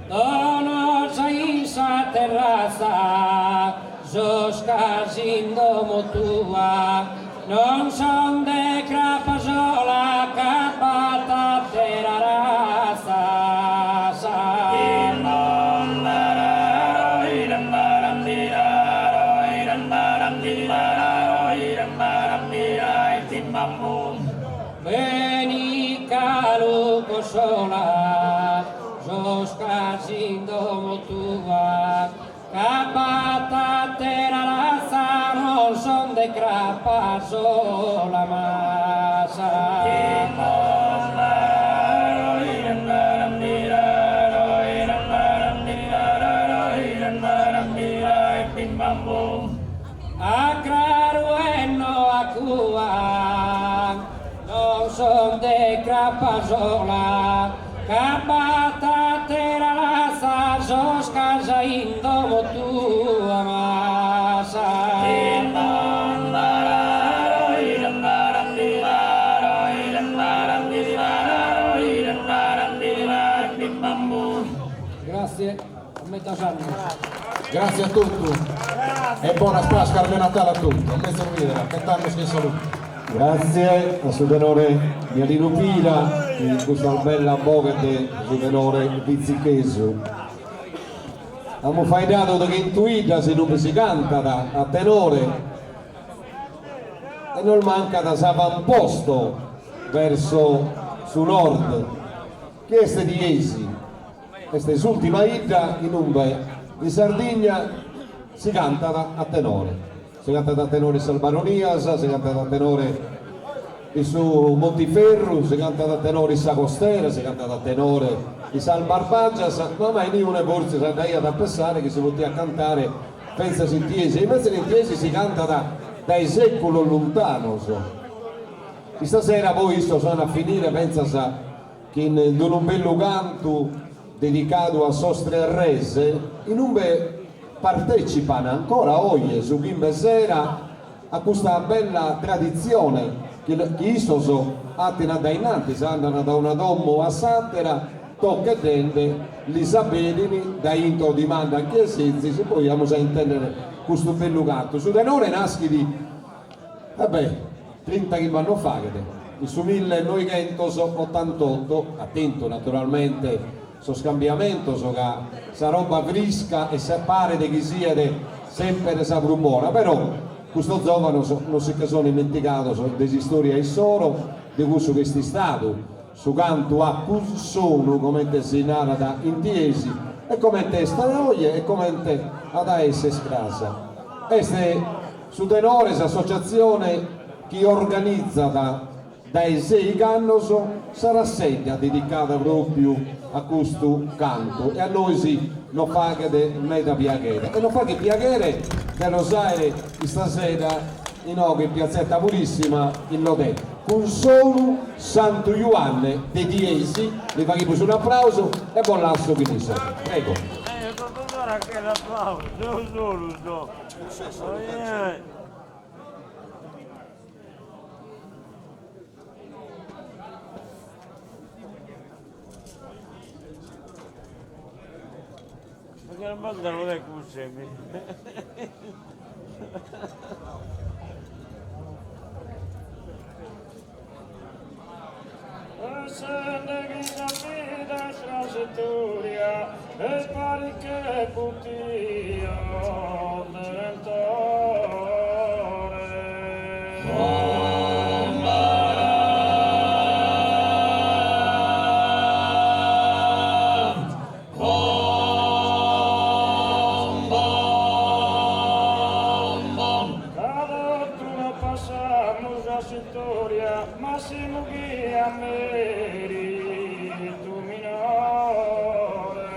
Speaker 6: Donosa in sa terratza, sos ch'as in domo tua, non son de crapa sola ca b'at àtera ratza. Beni calu cossola sos ch'as in domo tua, ca b'at àtera ratza non son de crapa sola massa. A craru e no a cua, non son de crapa sola, ca b'at àtera ratza sos ch'as in domo tua massa. Grazie, a medas annos.
Speaker 5: Grazie a tutti e buona Pasqua e Natale a tutti. A mezzo vivere, cantando in salute.
Speaker 1: Grazie a su tenore Mialinu Pira in custa bella boghe de su tenore Vitzichesu. Amus faeddadu de chentu 'iddas inube si cantat a tenore e nos mancat s'avamposto verso su nord chi est Tiesi. Est s'ultima 'idda inube in Sardigna si cantat a tenore. Si cantat a tenore in sas Baronias, si cantat a tenore in su Montiferru, si cantat a tenore in sa Costera, si cantat a tenore in sas Barbagias, ma mai niune fortzis andaiat a pessare chi si potiat cantare fintzas in Tiesi, e invece in Tiesi si cantat dae seculos luntanos. Istasera poi issos an a finire fintzas chin d'unu bellu cantu dedicadu a sos Tres Res, inube partecipan ancora oje su chimbe sera a custa bella traditzione chi issos 'atin a dae innantis, andan da una domo a s'atera toccheddende, lis aberin, dae intro dimandan chie sezis e poi amus a intendere custu bellu cantu. Su tenore naschit E beh, trintachimbe annos faghet, in su millenoighentos-otantotto, atentu naturalmente sos cambiamentos ca sa roba frisca e paret chi siet semper sa prus bona, però custos zovanos non si che sono immentigados de s'istoria issoro, de cussu chi est istadu su cantu a cunsonu, comente si narat in Tiesi, e comente est oje e comente at a esser cras. Est Su Tenore, s'associatzione chi organizat dae seigh'annos sa rassegna dedicada pròpiu a custu cantu e a nois nos faghet meda piaghere e nos faghet piaghere de los àere istasera inoghe in Piazzetta Purissima in Lodè cun solu Santu Juanne de Tiesi, li faghimus un'aplausu e bos lasso chin issos. Prego.
Speaker 8: Pensende chi sa vida est transitoria e parit che butio de lentore. Cada ortu no passamus a s'istòria, massimu chi a meritu minore.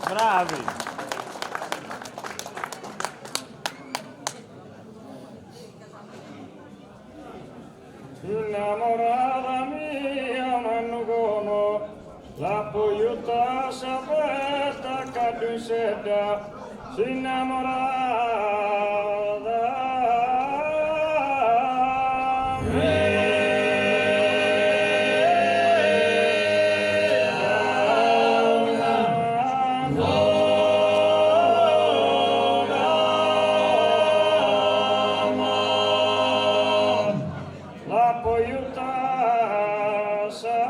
Speaker 3: Bravi!
Speaker 8: S'innamorada mia un'annu como l'apo juta a sa festa a caddu in sedda s'innamorada L'apo juta a sa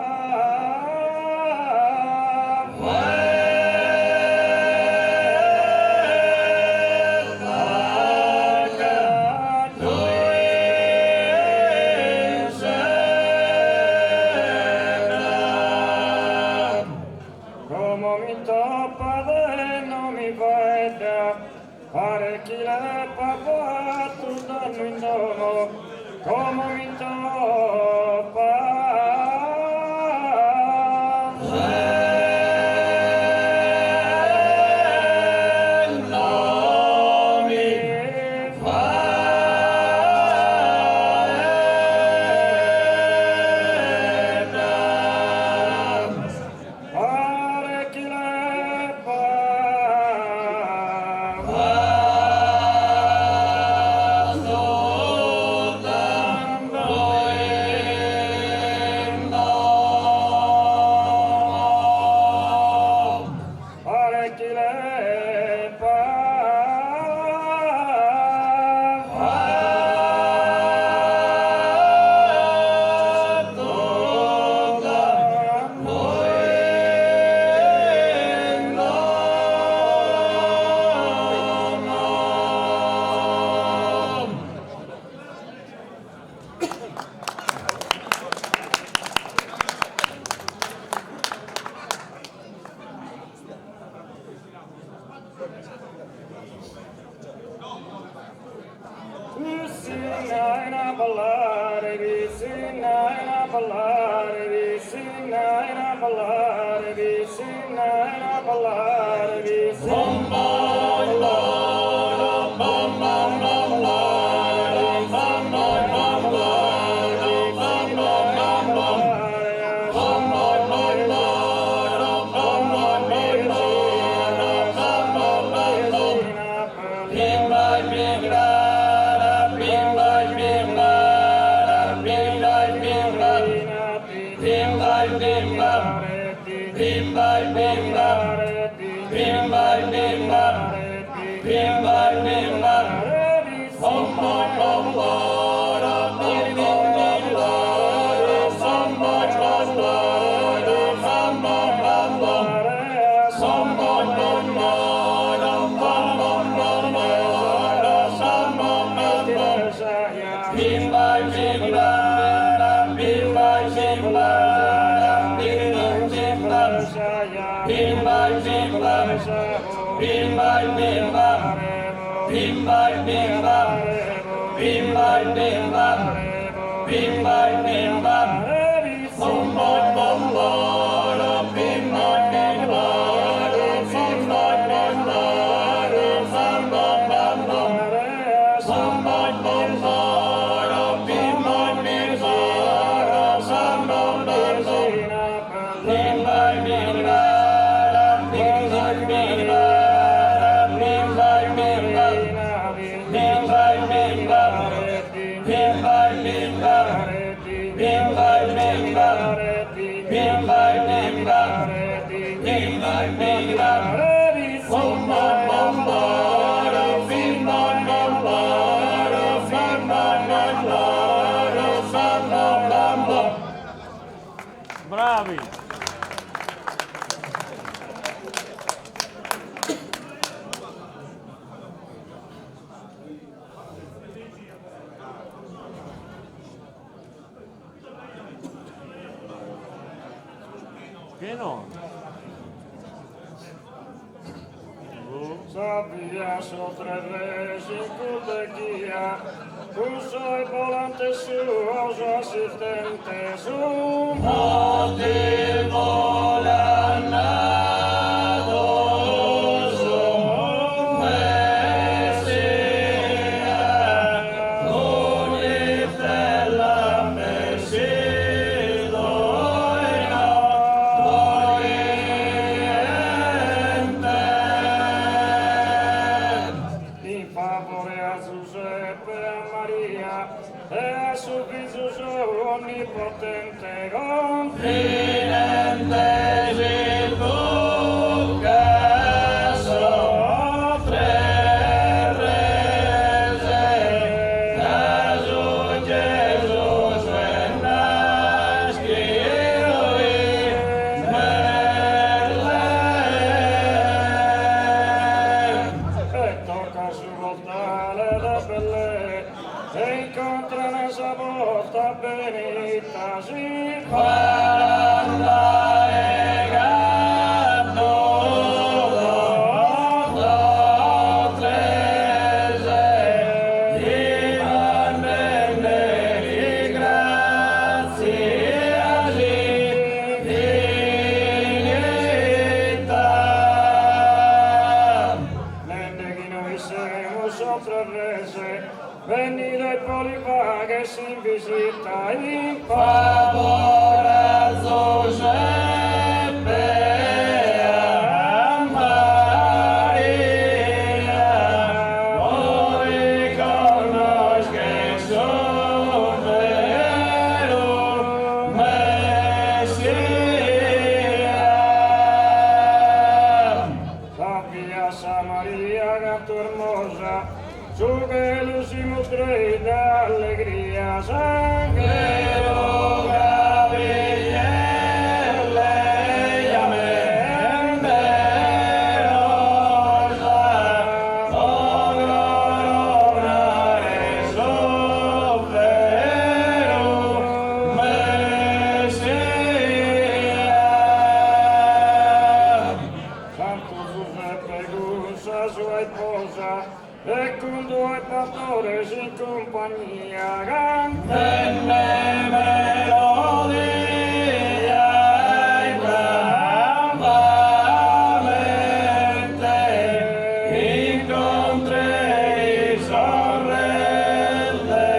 Speaker 8: festa a caddu in sedda. Como mi topat e no mi faeddat, paret chi l'epa fatu dannu in domo, como mi topat e no mi faeddat. Paret chi l'epa fatu dannu in domo. Paret chi l'epa fatu dannu in domo. Pitzinna a ballare, pitzinna a ballare, pitzinna a ballare, pitzinna a ballare, pitzinna a
Speaker 3: Bravi! Che no?
Speaker 9: Salve a sos tres res in cudd'e ghia, cun sos volantes suos assistentes, su
Speaker 7: motivu l'at nadu su Messia, cun istella bessidu in Oriente.
Speaker 9: In favore a Giuseppe e a Maria e a su fizu sou onnipotente
Speaker 7: Confidentes ducas sos tres res, ca su Gesùs est naschidu in Bethlehem.
Speaker 9: E toccan su portale de Bellè e incontran sa porta beneitta si
Speaker 7: 40 e cando sos tres dimandendeli grazias infinita.
Speaker 9: Nende chi nois semus sos tres res, bennidos pro li fagher s'invisita in
Speaker 7: Favore a Giuseppe e a Maria, poi connoschen su veru Messia.
Speaker 9: Salve a sa Maria cantu ermosa, su chelu si mustreit de allegria,
Speaker 7: S'anghelu Gabriele llamende rosa, pro coronare su veru Messia.
Speaker 9: Santu Giuseppe cun sa sua isposa e cun duos pastores in cumpagnia
Speaker 7: Cantende melodia in brambamente incontrei sos res de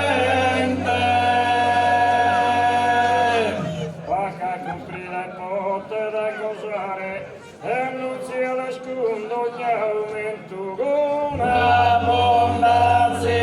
Speaker 7: Oriente.
Speaker 9: Pasca cumprida e potede gosare e annunziades cun dogni aumentu cun
Speaker 7: Abbondanzia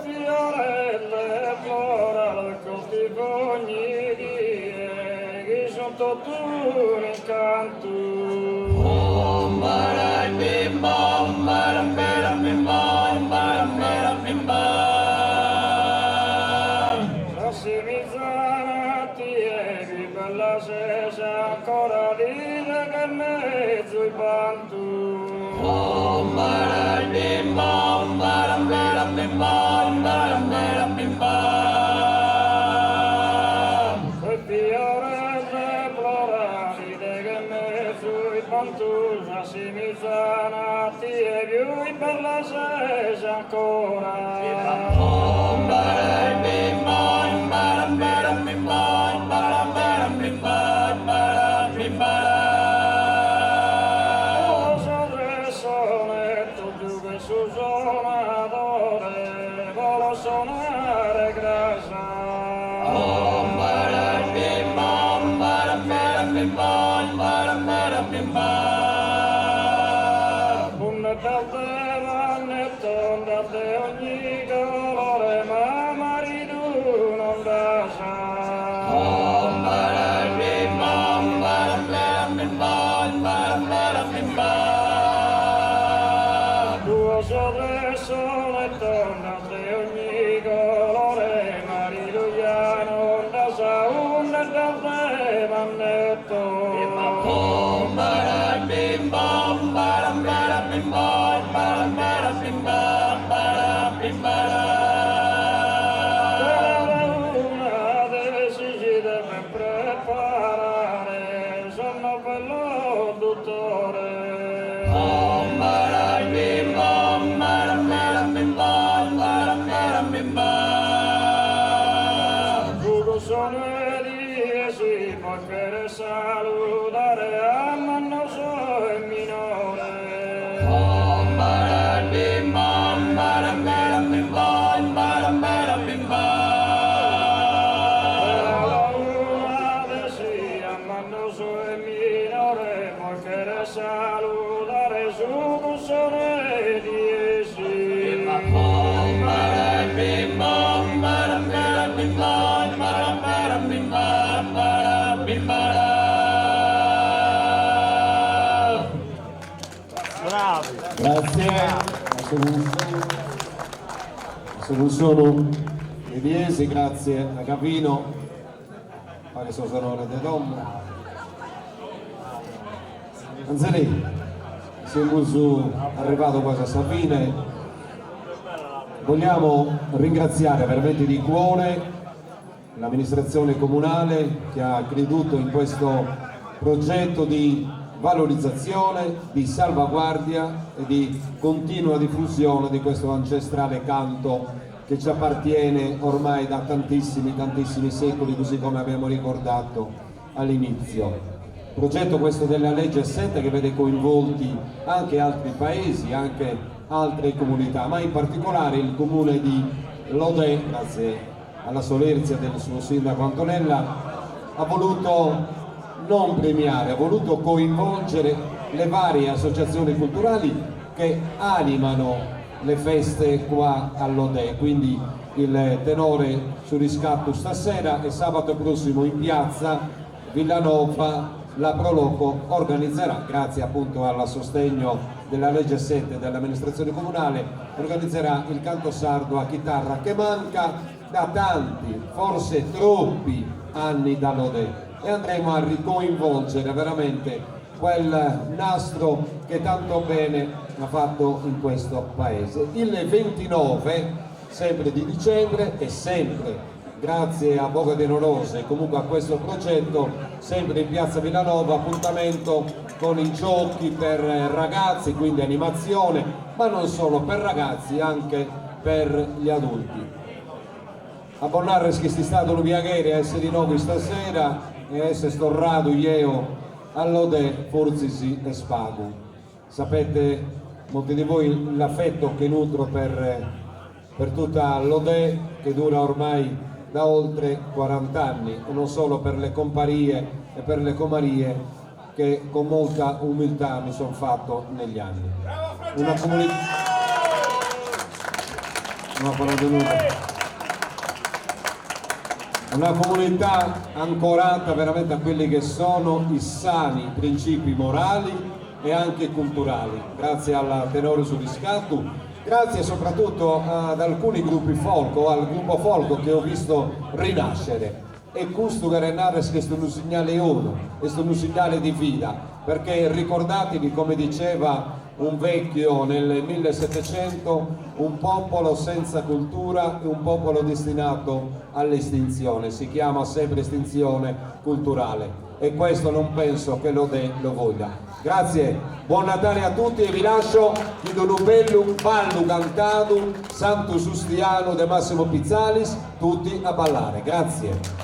Speaker 9: fiorelle flora la coltivo ogni die chi sun totu un'incantu. S'assimizan a tie pius bella ses ancora de che mezu ispantu. E fiorelle floralide che mezu ispantu s'assimizan a tie pius bella ses ancora. Duos o tres sonettos giughet su sonadore pro los sonare crasa. Bunda de panetto nd'at de ogni colore ma maridu non nd'asa. Duos o tres sonettos nd'at de ogni colore maridu ja non nd'asa undeddas de panetto. Una de si si deve preparare sono bello dottore. Su sone die si poi chere saludare a mannos e minore. Alla una de si a mannos e minore poi chere saludare su sone die si.
Speaker 3: Bravi.
Speaker 1: Grazie a su Cunsonu de Tiesi, grazie a Gavino, faghet sos onores de domo. Anzelì, semus arrivados quasi a sa fine, vogliamo ringraziare veramente di cuore l'amministrazione comunale che ha creduto in questo progetto di valorizzazione, di salvaguardia e di continua diffusione di questo ancestrale canto che ci appartiene ormai da tantissimi, tantissimi secoli, così come abbiamo ricordato all'inizio. Progetto questo della legge 7 che vede coinvolti anche altri paesi, anche altre comunità, ma in particolare il comune di Lodè, grazie alla solerzia del suo sindaco Antonella, ha voluto non premiare, ha voluto coinvolgere le varie associazioni culturali che animano le feste qua a Lodè, quindi il tenore su riscatto stasera e sabato prossimo in piazza Villanova la Proloco organizzerà, grazie appunto al sostegno della legge 7 dell'amministrazione comunale, organizzerà il canto sardo a chitarra che manca da tanti, forse troppi anni da Lodè e andremo a ricoinvolgere veramente quel nastro che tanto bene ha fatto in questo paese. Il 29, sempre di dicembre e sempre grazie a Boca de Norose e comunque a questo progetto, sempre in piazza Villanova, appuntamento con i giochi per ragazzi, quindi animazione, ma non solo per ragazzi, anche per gli adulti. A bos narrer chi est istadu unu piaghere a essere inoghe stasera e a essere torradu jeo a Lodè fortzis est pagu. Sapete molti di voi l'affetto che nutro per per tutta Lodè che dura ormai da oltre 40 anni e non solo per le comparie e per le comarie che con molta umiltà mi son fatto negli anni. Una comunità. No apo nadu nudda. Una comunità ancorata veramente a quelli che sono i sani principi morali e anche culturali, grazie al Tenore Su Riscattu, grazie soprattutto ad alcuni gruppi folk o al gruppo folk che ho visto rinascere. E custu cheret narrer chi est unu signale 'onu, est unu signale di vida, perché ricordatevi come diceva un vecchio nel millesettecento, un popolo senza cultura è un popolo destinato all'estinzione, si chiama sempre estinzione culturale e questo non penso che Lodè lo voglia. Grazie, buon Natale a tutti e vi lascio chin unu bellu ballu cantadu Santu Sustianu de Massimo Pitzalis, tutti a ballare. Grazie.